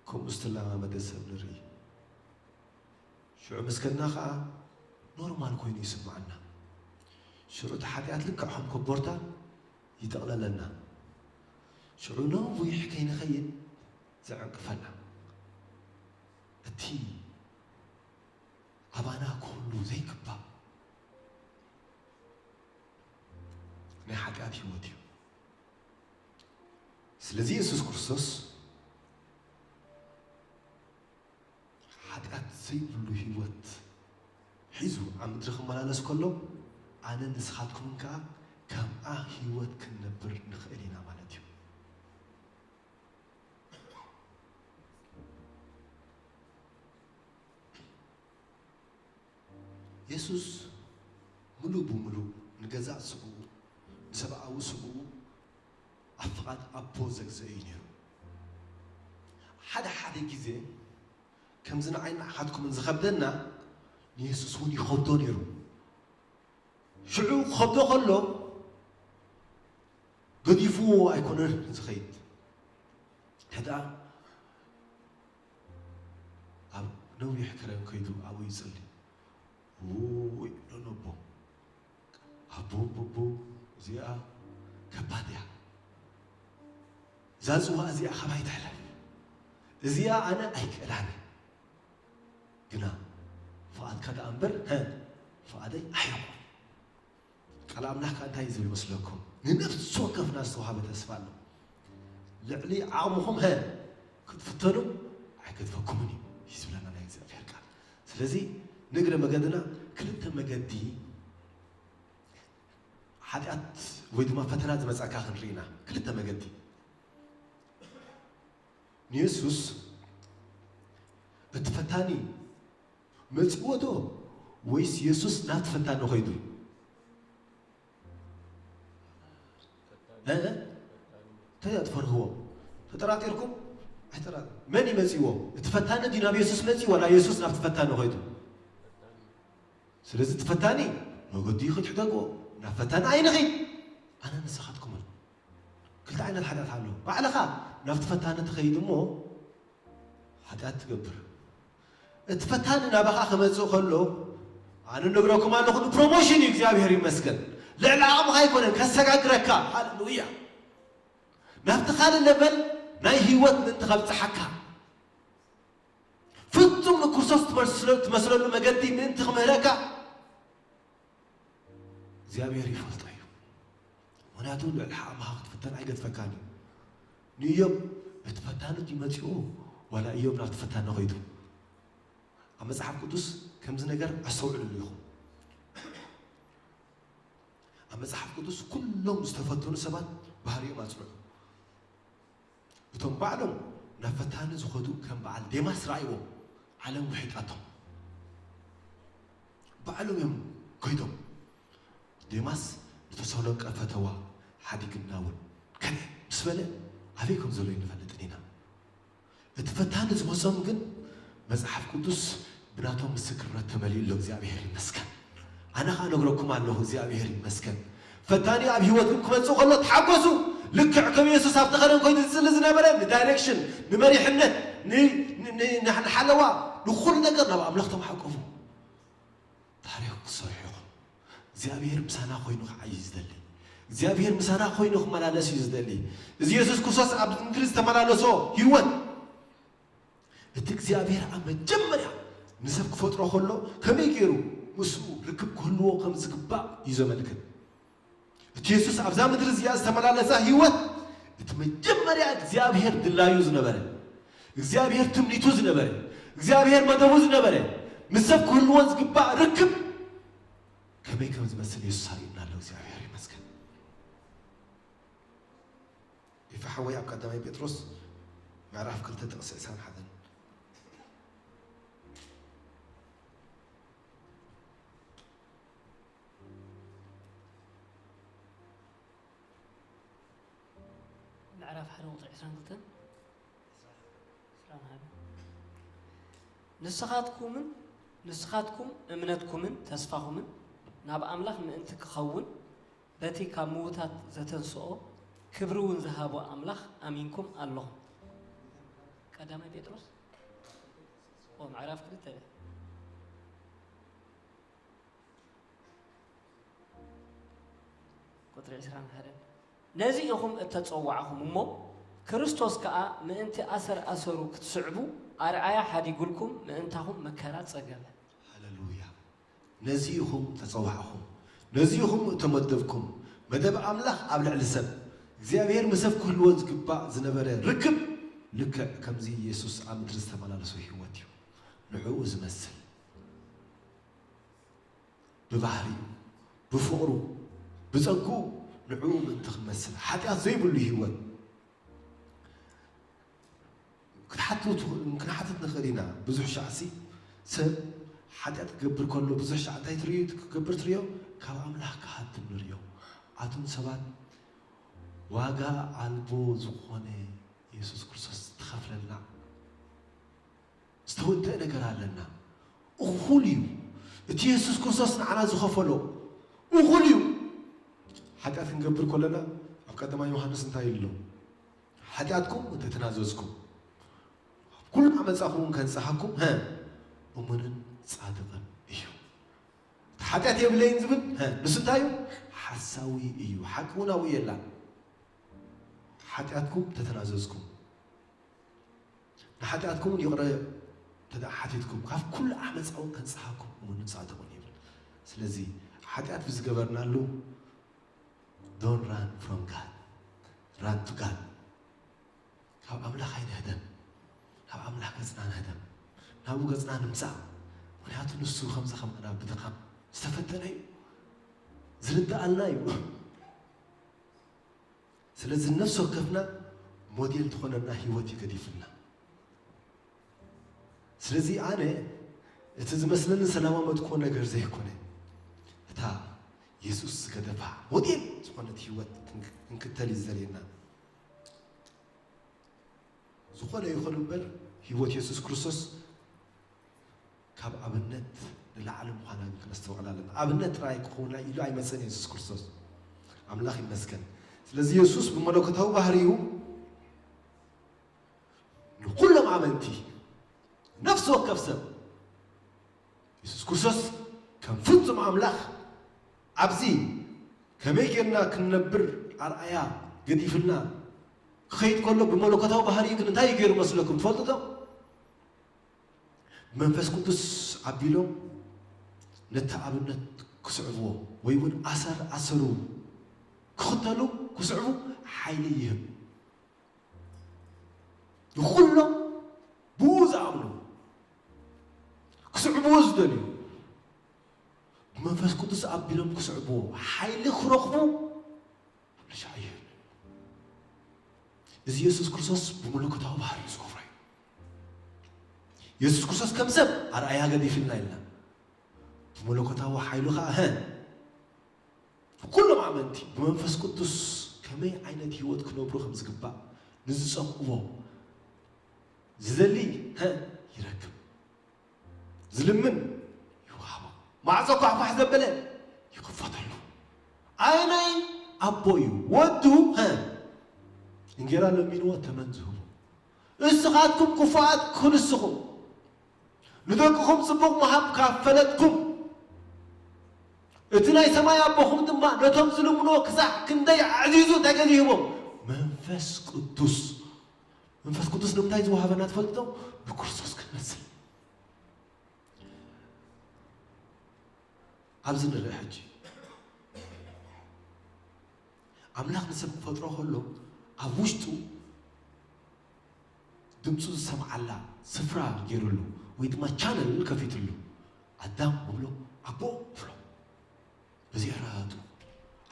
ከምኡ ዝተለማመደ ሰብ ንርኢ። ሽዑ ምስ ከድና ኸዓ ኖርማል ኮይኑ ይስምዓና። ሽዑ እቲ ሓጢኣት ልክዕ ከም ኮቦርታ ይጥቕለለና። ሽዑ ነዊሕ ከይንኸይድ ዘዕንቅፈና። እቲ ኣባና ክህሉ ዘይግባእ ናይ ሓጢኣት ህይወት እዩ። ስለዚ የሱስ ክርስቶስ ሓጢኣት ዘይብሉ ህይወት ሒዙ ኣብ ምድሪ ክመላለስ ከሎ፣ ኣነ ንስኻትኩምን ከኣ ከምኣ ህይወት ክንነብር ንኽእል ኢና ማለት እዩ። የሱስ ምሉእ ብምሉእ ንገዛእ ስግኡ፣ ንሰብኣዊ ስግኡ ኣብ ፍቓድ ኣቦ ዘግዝአ እዩ ነይሩ። ሓደ ሓደ ግዜ ከምዚ ንዓይ ንዓኻትኩምን ዝኸብደና ንየሱስ እውን ይኸብዶ ነይሩ። ሽዑ ክኸብዶ ከሎ ገዲፍዎ ኣይኮነን ዝኸይድ። ሕድኣ ኣብ ነዊሕ ከረን ከይዱ ኣብኡ ይጽሊ። ውይ፣ ዶ ነቦ። ኣቦ፣ ኣቦ፣ ኣቦ፣ እዚኣ ከባድ እያ። እዛ ጽዋ እዚኣ ካባይ ትሕለፍ። እዚኣ ኣነ ኣይክእላን። ግና ፍቓድካ ደኣ እምበር፣ ሀ፣ ፍቓደይ ኣይኹን። ቃል ኣምላኽ ከኣ እንታይ እዩ ዝብል መስለኩም? ንነፍሲ ወከፍና ዝተዋህበ ተስፋ ኣሎ። ልዕሊ ዓቕምኹም፣ ሀ፣ ክትፍተኑ ኣይገድፈኩምን እዩ፣ እዩ ዝብለና ናይ እግዚኣብሔር ቃል። ስለዚ ንእግረ መገድና ክልተ መገዲ ሓጢኣት ወይ ድማ ፈተና ዝመጻካ ክንርኢ ኢና። ክልተ መገዲ። ንየሱስ እቲ ፈታኒ መጺእዎ ዶ ወይስ የሱስ ናብቲ ፈታኒ ኸይዱ? እ? እንታይ ትፈርህዎ? ተጠራጢርኩም? ኣይተራ-፣ መን እዩ መጺእዎ? እቲ ፈታኒ ድዩ ናብ የሱስ መጺኡ ዋላ የሱስ ናብቲ ፈታኒ ኸይዱ? ስለዚ እቲ ፈታኒ መገዲ እዩ ክትሕደግዎ። ናብ ፈታኒ ኣይንኺድ። ኣነ ንስኻትኩምን። ክልተ ዓይነት ሓጢኣት ኣሎ። ባዕልኻ ናብቲ ፈታኒ ትኸይድ እሞ ሓጢኣት ትገብር። እቲ ፈታኒ ናባኻ ክመጽእ ከሎ፣ ኣነ ነግረኩም ኣለኹ፣ ንፕሮሞሽን እዩ፣ እግዚኣብሔር ይመስገን። ልዕሊ ዓቕምኻ ኣይኮነን፣ ከሰጋግረካ። ሃሌሉያ። ናብቲ ካልእ ለቨል ናይ ህይወት ምእንቲ ከብጽሓካ፣ ፍጹም ንክርስቶስ ትመስሎ-፣ ትመስለሉ መገዲ ምእንቲ ክምህረካ፣ እግዚኣብሔር ይፈልጦ እዩ። ምኽንያቱ ልዕሊ ዓቕምኻ ክትፍተን ኣይገድፈካን እዩ። ንኢዮብ እቲ ፈታኒ ድዩ መጺኡ ዋላ ኢዮብ ናብቲ ፈታኒ ኸይዱ? መጽሓፍ ቅዱስ ከምዚ ነገር ኣስተውዕልሉ ኢኹም። ኣብ መጽሓፍ ቅዱስ ኩሎም ዝተፈተኑ ሰባት ባህሪኦም ኣጽንዑ። እቶም ባዕሎም ናብ ፈታኒ ዝኸዱ ከም በዓል ዴማስ ረኣይዎም፣ ዓለም ውሒጣቶም። ባዕሎም እዮም ከይዶም። ዴማስ ንተሰሎንቀ ፈተዋ፣ ሓዲግና እውን ከነ ምስ በለ ኣበይ ከም ዘሎ ኣይንፈልጥን ኢና። እቲ ፈታኒ ዝመጾም ግን መጽሓፍ ቅዱስ ብናቶም ምስክርነት ተመሊኡ ኣሎ። እግዚኣብሔር ይመስገን። ኣነ ኸኣ ነግረኩም ኣለኹ፣ እግዚኣብሔር ይመስገን። ፈታኒ ኣብ ህይወትኩም ክመጽእ ከሎ ተሓጎሱ። ልክዕ ከም የሱስ ኣብቲ ኸረን ኮይኑ ዝጽሊ ዝነበረ ንዳይሬክሽን፣ ንመሪሕነት፣ ን-፣ ን-፣ ን-፣ ንሓለዋ፣ ንኹሉ ነገር ናብ ኣምላኽ ተመሓቀፉ። ታሪኽ ክትሰርሑ ኢኹም። እግዚኣብሔር ምሳና ኮይኑ ክዓይ እዩ ዝደሊ። እግዚኣብሔር ምሳና ኮይኑ ክመላለስ እዩ ዝደሊ። እዚ የሱስ ክርስቶስ ኣብ ምድሪ ዝተመላለሶ ህይወት፣ እቲ እግዚኣብሔር ኣብ መጀመርያ ንሰብ ክፈጥሮ ከሎ ከመይ ገይሩ ምስኡ ርክብ ክህልዎ ከም ዝግባእ እዩ ዘመልክት። እቲ የሱስ ኣብዛ ምድሪ እዚኣ ዝተመላለሳ ህይወት፣ እቲ መጀመርያ እግዚኣብሔር ድላዩ ዝነበረ፣ እግዚኣብሔር ትምኒቱ ዝነበረ፣ እግዚኣብሔር መደቡ ዝነበረ፣ ምስ ሰብ ክህልዎ ዝግባእ ርክብ ከመይ ከም ዝመስል የሱስ ኣርእዩና ኣሎ። እግዚኣብሔር ይመስገን። ኤፋ ሓወይ ኣብ ቀዳማይ ጴጥሮስ ምዕራፍ ክልተ ጥቕሲ ዕስራን ሓደን። ምዕራፍ ሓደ ቁጽሪ ዕስራን ክልተን። ዕስራን ሓደ። ንስኻትኩምን፣ ንስኻትኩም እምነትኩምን ተስፋኹምን ናብ ኣምላኽ ምእንቲ ክኸውን በቲ ካብ ምዉታት ዘተንስኦ ክብሪ እውን ዝሃቦ ኣምላኽ ኣሚንኩም ኣለኹም። ቀዳማይ ጴጥሮስ፣ ኦ፣ ምዕራፍ ክልተ፣ ቁጽሪ ዕስራን ሓደን። ነዚ ኢኹም እተጸዋዕኹም እሞ፣ ክርስቶስ ከኣ ምእንቲ ኣሰር ኣሰሩ ክትስዕቡ ኣርኣያ ሓዲጉልኩም ምእንታኹም መከራ ጸገበ። ሃሌሉያ። ነዚ ኢኹም ተጸዋዕኹም፣ ነዚ ኢኹም እተመደብኩም። መደብ ኣምላኽ ኣብ ልዕሊ ሰብ፣ እግዚኣብሔር ምስ ሰብ ክህልዎ ዝግባእ ዝነበረ ርክብ ልክዕ ከምዚ የሱስ ኣብ ምድሪ ዝተመላለሶ ህይወት እዩ። ንዕኡ ዝመስል። ብባህሪኡ፣ ብፍቕሩ፣ ብጸግኡ ንዕኡ ምእንቲ ክንመስል፣ ሓጢኣት ዘይብሉ ህይወት ክትሓቱ ትኽ-፣ ክንሓትት ንኽእል ኢና። ብዙሕ ሻዕሲ ሰብ ሓጢኣት ክገብር ከሎ፣ ብዙሕ ሻዕ እንታይ ትርእዩ፣ ክገብር ትርእዮ? ካብ ኣምላኽ ክሃድም ንርእዮ። ኣቱም ሰባት፣ ዋጋ ኣልቦ ዝኾነ የሱስ ክርስቶስ ዝተኸፍለልና ዝተወደአ ነገር ኣለና። እኹል እዩ። እቲ የሱስ ክርስቶስ ንዓና ዝኸፈሎ እኹል እዩ። ሓጢኣት ክንገብር ከለና ኣብ ቀዳማይ ዮሃንስ እንታይ ኢሉ ኣሎ? ሓጢኣትኩም እንተተናዘዝኩም፣ ኣብ ኩሉ ዓመፃኹም እውን ከንጽሃኩም፣ ሀ፣ እሙንን ጻድቕን እዩ። እቲ ሓጢኣት የብለይን ዝብል፣ ሀ፣ ንሱ እንታይ እዩ? ሓሳዊ እዩ። ሓቂ እውን ኣብኡ የላን። ሓጢኣትኩም ተተናዘዝኩም፣ ንሓጢኣትኩም እውን ይቕረ እንተ ደኣ ሓቲትኩም፣ ካብ ኩሉ ዓመፃ እውን ከንጽሃኩም እሙንን ጻድቕን ይብል። ስለዚ ሓጢኣት ብዝገበርናሉ፣ don't run from God, run to God። ካብ ኣምላኽ ኣይንህደም፣ ናብ ኣምላኽ ገጽና ንህደም፣ ናብኡ ገጽና ንምጻእ። ምኽንያቱ ንሱ ከምዚ ከማና ብድኻም ዝተፈተነ እዩ፣ ዝርድኣልና እዩ። ስለዚ ነፍሲ ወከፍና ሞዴል ዝኾነና ህይወት እዩ ገዲፍልና። ስለዚ ኣነ እቲ ዝመስለኒ ዝሰላማመድኩዎ ነገር ዘይኮነ፣ እታ የሱስ ዝገደፋ ሞዴል ዝኾነት ህይወት ክንክ-፣ ክንክተል እዩ ዝደልየና። ዝኾነ ይኹን እምበር ህይወት የሱስ ክርስቶስ ካብ ኣብነት ንላዕሊ ምዃና ግን ክነስተውዕል ኣለና። ኣብነት ጥራይ ክኸውን ኢሉ ኣይመጸን የሱስ ክርስቶስ። ኣምላኽ ይመስገን። ስለዚ የሱስ ብመለኮታዊ ባህሪኡ ንኹሎም ኣመንቲ፣ ነፍሲ ወከፍ ሰብ፣ የሱስ ክርስቶስ ከም ፍጹም ኣምላኽ ኣብዚ ከመይ ጌርና ክንነብር ኣርኣያ ገዲፍልና ክኸይድ ከሎ፣ ብመለኮታዊ ባህሪኡ ግን እንታይ እዩ ገይሩ መስለኩም ትፈልጡ ዶ? መንፈስ ቅዱስ ኣቢሎም ነቲ ኣብነት ክስዕብዎ ወይ እውን ኣሰር ኣሰሩ ክኽተሉ ክስዕቡ ሓይሊ ይህብ። ንኹሎም ብኡ ዝኣምኑ ክስዕብዎ ዝደልዩ፣ ብመንፈስ ቅዱስ ኣቢሎም ክስዕብዎ፣ ሓይሊ ክረኽቡ፣ ኣብ ልሻዕ ይህብ። እዚ የሱስ ክርስቶስ ብመለኮታዊ ባህሪ ዝገብሮ እዩ። የሱስ ክርስቶስ ከም ሰብ ኣርኣያ ገዲፍልና ኢልና፣ ብመለኮታዊ ሓይሉ ኸዓ፣ ሀ፣ ኩሎም ኣመንቲ ብመንፈስ ቅዱስ ከመይ ዓይነት ህይወት ክነብሩ ከም ዝግባእ ንዝጸምእዎ ዝደሊ፣ ሀ፣ ይረክብ። ዝልምን ይወሃቦ። ማዕጾ ኳሕኳሕ ዘበለ ይኽፈተሉ። ኣየናይ ኣቦ እዩ ወዱ፣ ሀ፣ እንጌራ ለሚንዎ ተመን ዝህቦ? እስኻትኩም ክፉኣት ክንስኹም፣ ንደቅኹም ጽቡቕ ምሃብ ካብ ፈለጥኩም፣ እቲ ናይ ሰማይ ኣቦኹም ድማ ነቶም ዝልምንዎ ክሳዕ ክንደይ ኣዕዚዙ እንታይ ገይሩ ይህቦም? መንፈስ ቅዱስ። መንፈስ ቅዱስ ንምንታይ ዝወሃበና ትፈልጡ ዶ? ንክርስቶስ ክንመስል። ኣብዚ ንርአ ሕጂ። ኣምላኽ ንሰብ ክፈጥሮ ከሎ ኣብ ውሽጡ ድምፁ ዝሰምዓላ ስፍራ ገይሩሉ ወይ ድማ ቻነል ከፊትሉ። ኣዳም ክብሎ ኣቦ ክብሎ። በዚኣ ራቱ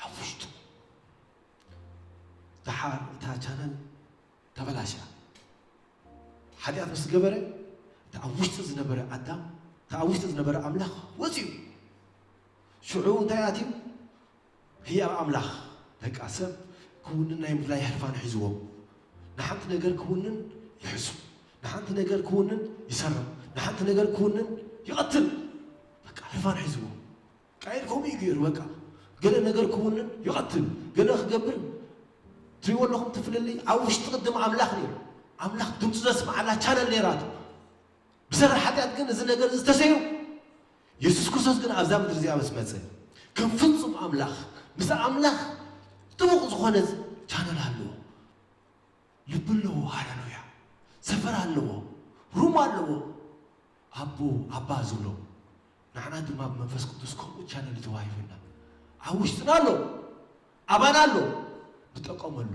ኣብ ውሽጡ። ደሓር እታ ቻነል ተበላሽያ። ሓጢኣት ምስ ገበረ፣ እቲ ኣብ ውሽጢ ዝነበረ ኣዳም፣ እቲ ኣብ ውሽጢ ዝነበረ ኣምላኽ ወፂኡ። ሽዑ እንታይ ኣትዩ? ህያብ ኣምላኽ፣ በቃ ሰብ ክውንን ናይ ምድላይ ህርፋን ሒዝዎም። ንሓንቲ ነገር ክውንን ይሕሱ። ንሓንቲ ነገር ክውንን ይሰርቕ። ንሓንቲ ነገር ክውንን ይቐትል። በቃ ህርፋን ሒዝዎም። ቃየል ከምኡ እዩ ገይሩ፣ በቃ። ገለ ነገር ክውንን ይቐትል። ገለ ክገብር ትሪእዎ ኣለኹም፣ እቲ ፍልልይ ኣብ ውሽጢ ቅድም ኣምላኽ ነይሩ። ኣምላኽ ድምፁ ዘስምዓላ ቻነል ነይራቶ። ብሰሪ ሓጢኣት ግን እዚ ነገር እዚ ተሰይሩ። የሱስ ክርስቶስ ግን ኣብዛ ምድሪ እዚኣ ምስ መጸ፣ ከም ፍጹም ኣምላኽ፣ ምስ ኣምላኽ ጥቡቕ ዝኾነ ቻነል ኣለዎ። ልቢ ኣለዎ፣ ሃሌሉያ። ሰፈር ኣለዎ፣ ሩም ኣለዎ። ኣቦ፣ ኣባ ዝብሎ። ንዓና ድማ ብመንፈስ ቅዱስ ከምኡ ቻነል ተዋሂቡና። ኣብ ውሽጥና ኣሎ፣ ኣባና ኣሎ። ንጠቀመሉ።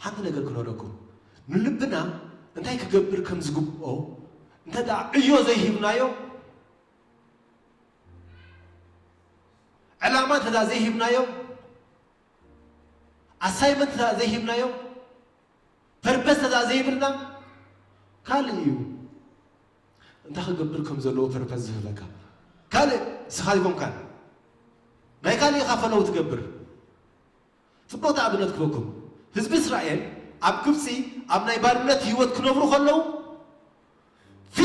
ሓንቲ ነገር ክነግረኩም። ንልብና እንታይ ክገብር ከም ዝግብኦ እንተ ደኣ ዕዮ ዘይሂብናዮ፣ ዕላማ እንተ ደኣ ዘይሂብናዮ፣ ኣሳይመንት እንተ ደኣ ዘይሂብናዮ፣ ፐርፐስ እንተ ደኣ ዘይብልና፣ ካልእ እዩ። እንታይ ክገብር ከም ዘለዎ ፐርፐስ ዝህበካ ካልእ፣ ንስኻ ኣይኮንካን። ናይ ካልእ ኢኻ ፈለው ትገብር። ጽቡቕቲ ኣብነት ክበኩም። ህዝቢ እስራኤል ኣብ ግብጺ ኣብ ናይ ባርነት ህይወት ክነብሩ ከለዉ፣ ፊ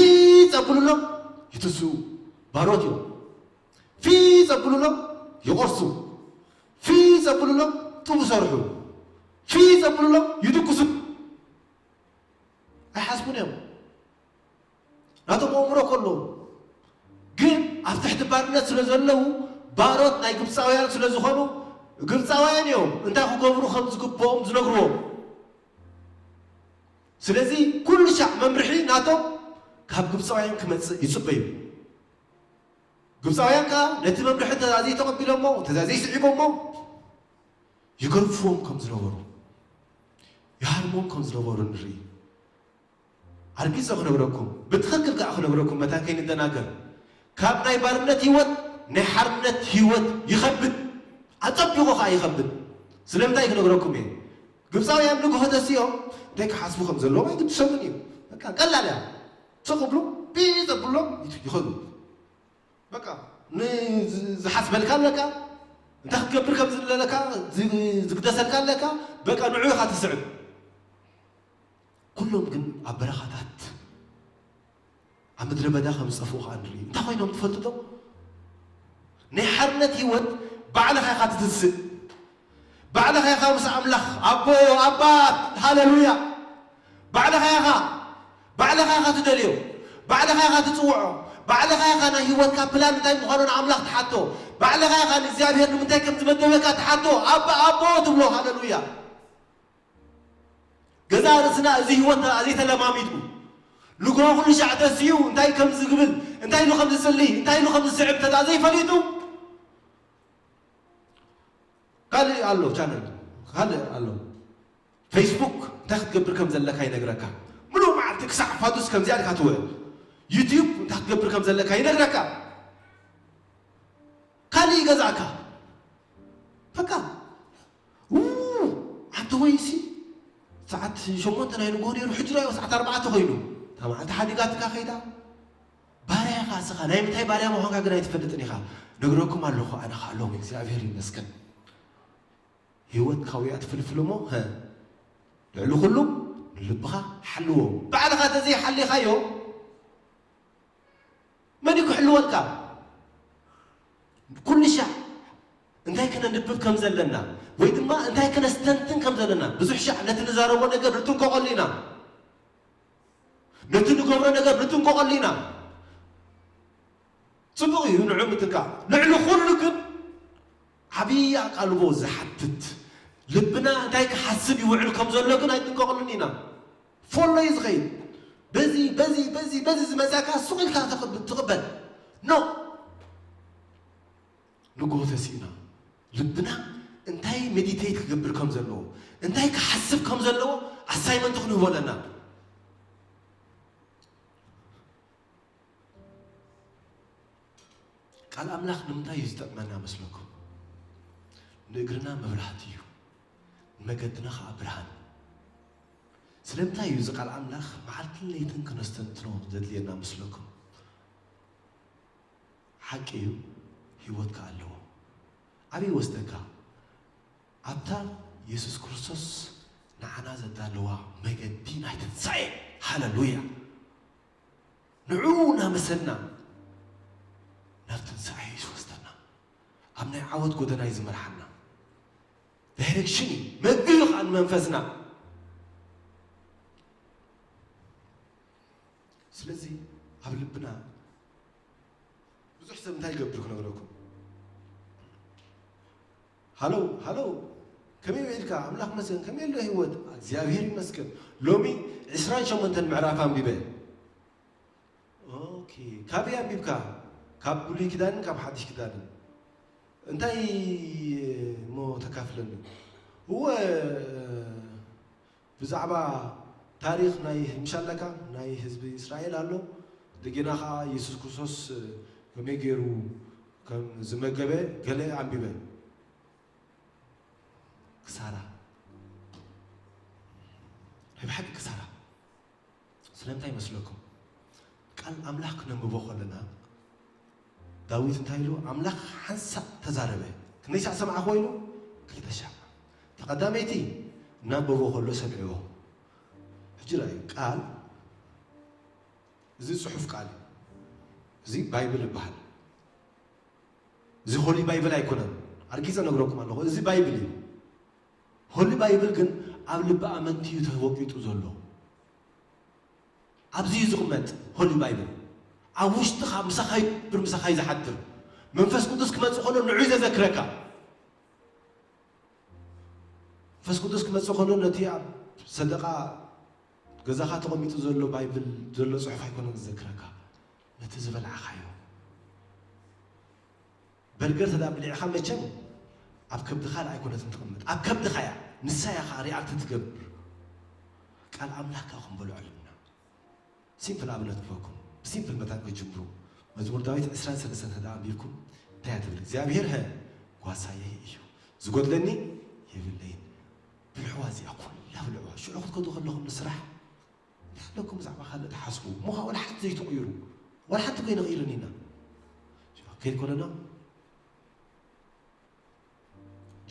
ጸብሉሎም ይትስኡ። ባሮት እዮም። ፊ ጸብሉሎም ይቖርሱ። ፊ ጸብሉሎም ጡብ ይሰርሑ። ፊ ጸብሉሎም ይድግሱ። ኣይሓስቡን እዮም። ናቶም ኣእምሮ ከለዉ ግን ኣብ ትሕቲ ባርነት ስለ ዘለዉ፣ ባሮት ናይ ግብፃውያን ስለ ዝኾኑ፣ ግብፃውያን እዮም እንታይ ክገብሩ ከም ዝግብኦም ዝነግርዎም። ስለዚ ኩሉ ሻዕ መምርሒ ናቶም ካብ ግብፃውያን ክመፅእ ይፅበዩ። ግብፃውያን ከዓ ነቲ መምርሒ እንተ ዘይተቐቢሎሞ፣ እንተ ዘይስዒቦሞ፣ ይገርፍዎም ከም ዝነበሩ፣ ይሃርምዎም ከም ዝነበሩ ንርኢ። ኣርጊጸ ክነግረኩም፣ ብትኽክል ከኣ ክነግረኩም፣ መታን ከይንደናገር፣ ካብ ናይ ባርነት ህይወት ናይ ሓርነት ህይወት ይኸብድ። ኣጸቢቑ ከኣ ይኸብድ። ስለምንታይ ክነግረኩም እየ። ግብጻውያን ንግሆ ተሲኦም እንታይ ክሓስቡ ከም ዘለዎም ኣይግድሰምን እዩ። በቃ ቀላል እያ። ስቕ ብሉ፣ ቢጽ ኣብሎም ይኸዱ። በቃ ንዝሓስበልካ ኣለካ፣ እንታይ ክትገብር ከም ዝደለካ ዝ-፣ ዝግደሰልካ ኣለካ። በቃ ንዑ ኢኻ ትስዕብ። ኩሎም ግን ኣብ በረኻታት፣ ኣብ ምድረ በዳ ከም ዝጠፍኡ ኸዓ ንርኢ። እንታይ ኮይኖም ትፈልጡ ዶ? ናይ ሓርነት ህይወት ባዕልኻ ኢኻ ትትስእ። ባዕልኻ ኢኻ ምስ ኣምላኽ፣ ኣቦ፣ ኣባ፣ ሃሌሉያ። ባዕልኻ ኢኻ፣ ባዕልኻ ኢኻ ትደልዮ። ባዕልኻ ኢኻ ትጽውዖ። ባዕልኻ ኢኻ ናይ ህይወትካ ፕላን እንታይ ምዃኑ ንኣምላኽ ትሓቶ። ባዕልኻ ኢኻ ንእግዚኣብሔር ንምንታይ ከም ዝመደበካ ትሓቶ። ኣባ፣ ኣቦ ትብሎ። ሃሌሉያ። ገዛ ርእስና እዚ ህይወት እንተ ዘይተለማሚዱ፣ ንግሆ ኩሉ ሻዕ ተሲኡ እንታይ ከም ዝግብል፣ እንታይ ኢሉ ከም ዝጽሊ፣ እንታይ ኢሉ ከም ዝስዕብ እንተ ዘይፈሊጡ፣ ካልእ ኣሎ ቻነል፣ ካልእ ኣሎ። ፌስቡክ እንታይ ክትገብር ከም ዘለካ ይነግረካ። ምሉእ መዓልቲ ክሳዕ ፋዱስ ከምዚኣ ኢልካ ትውዕል። ዩቲዩብ እንታይ ክትገብር ከም ዘለካ ይነግረካ። ካልእ ይገዛእካ። በቃ ው፣ ኣንተ ወይሲ ሰዓት ሸሞንተ ናይ ንግሆ ነይሩ፣ ሕጂ ራዮ ሰዓት ኣርባዕተ ኮይኑ። እታ መዓልቲ ሓዲጋትካ ከይዳ። ባርያ ኢኻ እስኻ፣ ናይ ምንታይ ባርያ ምዃንካ ግን ኣይትፈልጥን ኢኻ። ነግረኩም ኣለኹ፣ ኣነ ኸኣ ሎሚ እግዚኣብሔር ይመስገን። ህይወትካ ውያ ትፍልፍል እሞ፣ ሀ፣ ልዕሊ ኩሉ ንልብኻ ሓልዎ። ባዕልኻ ተዘይሓሊኻዮ፣ መን እዩ ክሕልወልካ? ኩሉ ሻዕ እንታይ ከነንብብ ከም ዘለና፣ ወይ ድማ እንታይ ከነስተንትን ከም ዘለና፣ ብዙሕ ሻዕ ነቲ ንዛረቦ ነገር ንጥንቀቐሉ ኢና። ነቲ ንገብሮ ነገር ንጥንቀቐሉ ኢና። ጽቡቕ እዩ ንዑ ምጥንቃቕ። ልዕሊ ኩሉ ግን ዓብዪ ኣቓልቦ ዝሓትት፣ ልብና እንታይ ክሓስብ ይውዕል ከም ዘሎ ግን ኣይጥንቀቐሉን ኢና። ፎሎ እዩ ዝኸይድ። በዚ፣ በዚ፣ በዚ፣ በዚ ዝመጻካ ሱቕ ኢልካ ተቐብ-፣ ትቕበል። ኖ። ንግሆ ተሲእና። ልብና እንታይ ሜዲቴት ክገብር ከም ዘለዎ፣ እንታይ ክሓስብ ከም ዘለዎ ኣሳይመንት ክንህቦ ኣለና። ቃል ኣምላኽ ንምንታይ እዩ ዝጠቕመና መስለኩም? ንእግርና መብራህቲ እዩ፣ ንመገድና ኸዓ ብርሃን። ስለምንታይ እዩ እዚ ቃል ኣምላኽ መዓልትን ለይትን ክነስተንትኖ ዘድልየና መስለኩም? ሓቂ እዩ፣ ህይወት ከኣ ኣለዎ። ኣበይ ወስደካ? ኣብታ የሱስ ክርስቶስ ንዓና ዘዳለዋ መገዲ ናይ ትንሳኤ። ሃለሉያ! ንዕኡ እናመሰልና ናብ ትንሳኤ እዩ ዝወስደና። ኣብ ናይ ዓወት ጎደና እዩ ዝመርሓና። ዳይሬክሽን እዩ፣ መግቢ እዩ ከኣ ንመንፈስና። ስለዚ ኣብ ልብና ብዙሕ ሰብ እንታይ ይገብር ክነግረኩም። ሃሎ፣ ሃሎ፣ ከመይ ውዒልካ? ኣምላኽ መስገን፣ ከመይ ኣሎ ህይወት? እግዚኣብሔር ይመስገን። ሎሚ ዕስራን ሸሞንተን ምዕራፍ ኣንቢበ። ኦኬ፣ ካበይ ኣንቢብካ? ካብ ብሉይ ኪዳንን ካብ ሓድሽ ኪዳንን። እንታይ እሞ ተካፍለኒ? እወ፣ ብዛዕባ ታሪኽ ናይ፣ ምሽ ኣለካ፣ ናይ ህዝቢ እስራኤል ኣሎ። እንደገና ኸዓ የሱስ ክርስቶስ ከመይ ገይሩ ከም ዝመገበ ገለ ኣንቢበ። ክሳራ። ናይ ብሓቂ ክሳራ። ስለምንታይ ይመስለኩም? ቃል ኣምላኽ ክነንብቦ ከለና፣ ዳዊት እንታይ ኢሉ? ኣምላኽ ሓንሳእ ተዛረበ። ክንደይ ሻዕ ሰማዕኽዎ ኢሉ? ክልተ ሻዕ። እታ ቀዳመይቲ እናንበቦ ከሎ ሰሚዕዎ። ሕጂ ርኣዩ፣ ቃል፣ እዚ ጽሑፍ ቃል እዩ። እዚ ባይብል ይበሃል። እዚ ሆሊ ባይብል ኣይኮነን። ኣርጊጸ ነግረኩም ኣለኹ። እዚ ባይብል እዩ። ሆሊ ባይብል ግን ኣብ ልቢ ኣመንቲ እዩ ተወቂጡ ዘሎ። ኣብዚ እዩ ዝቕመጥ ሆሊ ባይብል። ኣብ ውሽጥኻ ምሳኻ ይነብር፣ ምሳኻ እዩ ዝሓድር። መንፈስ ቅዱስ ክመጽእ ከሎ ንዑ እዩ ዘዘክረካ። መንፈስ ቅዱስ ክመጽእ ከሎ ነቲ ኣብ ሰደቓ ገዛኻ ተቐሚጡ ዘሎ ባይብል ዘሎ ጽሑፍ ኣይኮነን ዝዘክረካ። ነቲ ዝበላዕኻዮ። በርገር ተዳ ብሊዕኻ መቸም ኣብ ከብድኻ ኣይኮነትን ትቕመጥ። ኣብ ከብድኻ እያ። ንሳ እያ ኸዓ ሪኣክት ትገብር። ቃል ኣምላኽ ከኣ ክንበልዖ ኣለና። ሲምፕል ኣብነት ክህበኩም። ብሲምፕል መታን ክጅምሩ። መዝሙር ዳዊት ዕስራን ሰለስተን ተዳ ኣንቢብኩም እንታይ እያ ትብል? እግዚኣብሔር ሀ ጓሳየይ እዩ። ዝጎድለኒ የብለይን። ብልዕዋ እዚኣ ኩላ ብልዕዋ። ሽዑ ክትከዱ ከለኹም ንስራሕ እንታይ ኣለኩም ብዛዕባ ካልእ ትሓስቡ? እሞ ኸዓ ዋላ ሓንቲ ዘይትቕይሩ። ዋላ ሓንቲ ከይንቕይርን ኢና። ከይድ ኮለና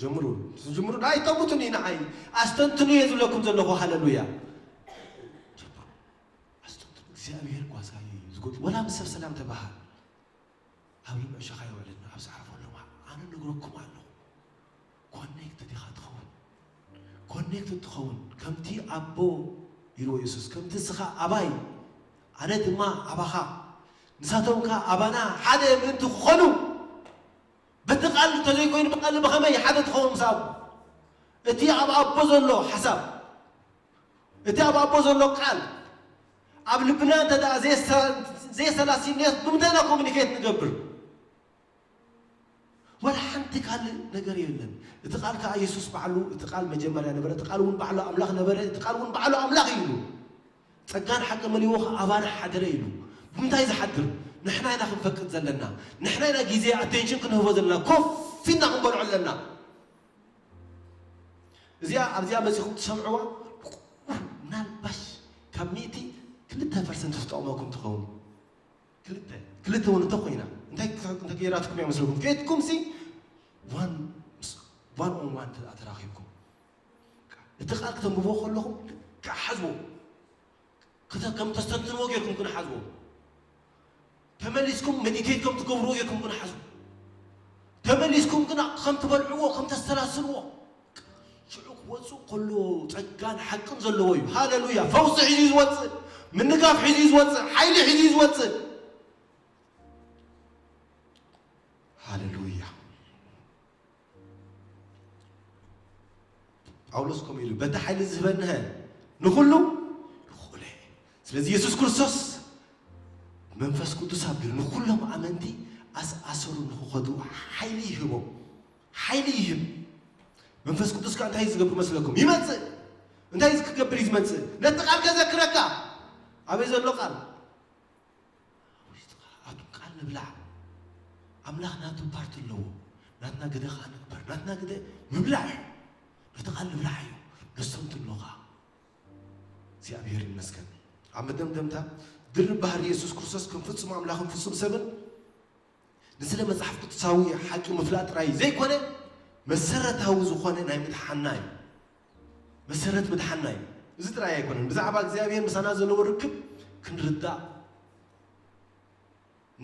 ጀምሩ። ትጅምሩ ዳ ኣይጠሙቱኒ ንዓይ። ኣስተንትኑ እየ ዝብለኩም ዘለኹ። ሃለሉያ። ጀምሩ። ኣስተንትኑ። እግዚኣብሔር ጓሳይ እዩ። ዝጎድል ወላ ምስ ሰብ ሰላም ተባሃል። ኣብ ልምዕሾኻ የውዕለና፣ ኣብ ዝዓርፈሉ እዋን ኣነ ነግረኩም ኣለኹ። ኮኔክትድ ኢኻ ትኸውን። ኮኔክትድ ትኸውን። ከምቲ ኣቦ ኢልዎ የሱስ፣ ከምቲ ንስኻ ኣባይ፣ ኣነ ድማ ኣባኻ፣ ንሳቶም ከኣ ኣባና ሓደ ምእንቲ ክኾኑ፣ በቲ ቃል እንተዘይኮይኑ ብቃል ብኸመይ ሓደ ትኸውን ምስ ኣቦ? እቲ ኣብ ኣቦ ዘሎ ሓሳብ፣ እቲ ኣብ ኣቦ ዘሎ ቃል ኣብ ልብና እንተ ደኣ ዘየሰ-፣ ዘየሰላሲልናዮ ብምንታይ ኢና ኮሙኒኬት ንገብር? ወላ ሓንቲ ካልእ ነገር የለን። እቲ ቃል ከኣ የሱስ ባዕሉ፣ እቲ ቃል መጀመርያ ነበረ፣ እቲ ቃል እውን ባዕሉ ኣምላኽ ነበረ፣ እቲ ቃል እውን ባዕሉ ኣምላኽ እዩ ኢሉ። ጸጋን ሓቂ መሊእዎ ከኣ ኣባና ሓደረ ኢሉ። ብምንታይ ዝሓድር? ንሕና ኢና ክንፈቅድ ዘለና። ንሕና ኢና ግዜ ኣቴንሽን ክንህቦ ዘለና። ኮፍ ኢልና ክንበልዖ ኣለና። እዚኣ ኣብዚኣ መጺኹም ትሰምዕዋ፣ ምናልባሽ ካብ ሚእቲ ክልተ ፐርሰንት ትጠቕመኩም ትኸውን። ክልተ ክልተ እውን እንተ ኮይና እንታይ እንተ ገይራትኩም እያ መስለኩም? ከየትኩም ሲ ዋን ዋን ኦን ዋን ተራኺብኩም እቲ ቃል ክተንብቦ ከለኹም ልክዕ ሓዝዎ። ክተ ከም ተስተንትንዎ ጌርኩም ግን ሓዝዎ። ተመሊስኩም መዲቴት ከም ትገብርዎ ጌርኩም ግን ሓዝዎ። ተመሊስኩም ግን ከም ትበልዕዎ ከም ተስተላስልዎ ሽዑ ክወፅእ ከሎ ጸጋን ሓቅን ዘለዎ እዩ። ሃሌሉያ! ፈውሲ ሒዙ እዩ ዝወፅእ፣ ምንጋፍ ሒዙ እዩ ዝወፅእ፣ ሓይሊ ሒዙ እዩ ዝወፅእ። ሃሌሉያ! ጳውሎስ ከምኡ ኢሉ፣ በቲ ሓይሊ ዝህበኒ ንኹሉ ይኽእሎ እየ። ስለዚ የሱስ ክርስቶስ መንፈስ ቅዱስ ኣቢሉ ንኹሎም ኣመንቲ ኣስ ኣሰሩ ንኽኸዱ ሓይሊ ይህቦም። ሓይሊ ይህብ። መንፈስ ቅዱስ ከኣ እንታይ ዝገብር መስለኩም? ይመጽእ። እንታይ ክገብር እዩ ዝመጽእ? ነቲ ቃል ከዘክረካ። ኣበይ ዘሎ ቃል? ኣብ ውሽጥኻ። ኣቱም ቃል ንብላዕ። ኣምላኽ ናቱ ፓርት ኣለዎ። ናትና ግደ ከኣ ንግበር። ናትና ግደ ምብላዕ እዩ። ነቲ ቃል ንብላዕ እዩ። ነስተንትኖ ከኣ። እግዚኣብሔር ይመስገን። ኣብ መደምደምታ ድርብ ባህሪ የሱስ ክርስቶስ ከም ፍጹም ኣምላኽን ፍጹም ሰብን ንስለ መጽሓፍ ቅዱሳዊ ሓቂ ምፍላጥ ጥራይ ዘይኮነ መሰረታዊ ዝኾነ ናይ ምድሓንና እዩ። መሰረት ምድሓንና እዩ። እዚ ጥራይ ኣይኮነን፣ ብዛዕባ እግዚኣብሔር ምሳና ዘለዎ ርክብ ክንርዳእ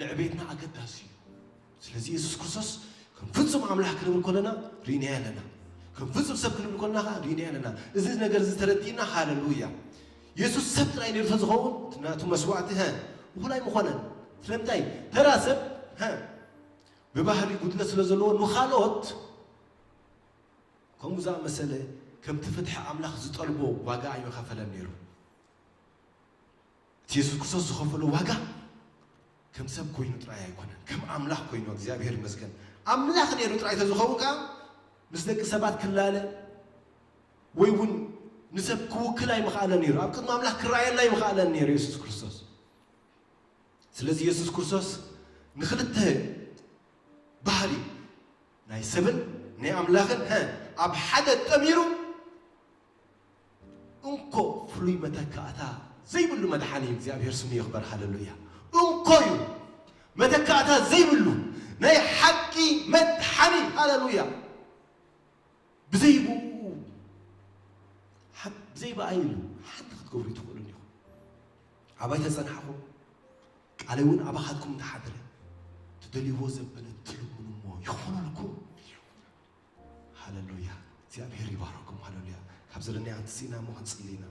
ንዕቤትና ኣገዳሲ እዩ። ስለዚ የሱስ ክርስቶስ ከም ፍጹም ኣምላኽ ክንብል ከለና ርኢናዮ ኣለና። ከም ፍጹም ሰብ ክንብል ከለና ኸዓ ርኢናዮ ኣለና። እዚ ነገር እዚ ተረዲእና፣ ሃለሉያ። የሱስ ሰብ ጥራይ ነይሩ ተዝኸውን፣ እቲ ናቱ መስዋዕቲ፣ ሀ፣ እኹል ኣይምኾነን። ስለምንታይ? ተራ ሰብ፣ ሀ፣ ብባህሪ ጉድለት ስለ ዘለዎ፣ ንኻልኦት ከምኡ ዝኣመሰለ፣ ከምቲ ፍትሒ ኣምላኽ ዝጠልቦ ዋጋ ኣይምኸፈለን ነይሩ። እቲ የሱስ ክርስቶስ ዝኸፈሎ ዋጋ ከም ሰብ ኮይኑ ጥራይ ኣይኮነን፣ ከም ኣምላኽ ኮይኑ፣ እግዚኣብሔር ይመስገን። ኣምላኽ ነይሩ ጥራይ ተዝኸውን ከኣ፣ ምስ ደቂ ሰባት ክላለ ወይ እውን ንሰብ ክውክል ኣይምኸኣለን ነይሩ። ኣብ ቅድሚ ኣምላኽ ክረኣየላ ኣይምኸኣለን ነይሩ የሱስ ክርስቶስ። ስለዚ የሱስ ክርስቶስ ንኽልተ ባህሪ ናይ ሰብን ናይ ኣምላኽን፣ ሀ፣ ኣብ ሓደ ጠሚሩ እንኮ ፍሉይ መተካእታ ዘይብሉ መድሓኒ እዩ። እግዚኣብሔር ስሙ ይኽበር። ሃለሉያ። እንኮ እዩ። መተካእታ ዘይብሉ ናይ ሓቂ መድሓኒ። ሃለሉያ። ብዘይ ብኡ፣ ሓ-፣ ብዘይ ብኣይ ኢሉ ሓንቲ ክትገብሩ ኣይትኽእሉን ኢኹም። ኣባይ ተጸናሕኹም፣ ቃለይ እውን ኣባኻትኩም እንተሓድረ፣ ትደልይዎ ዘበለ ትልምኑ እሞ ይኾነልኩም። ሃለሉያ። እግዚኣብሔር ይባረኩም። ሃለሉያ። ካብ ዘለናዮ ኣንትስኢና እሞ ክንጽሊ ኢና።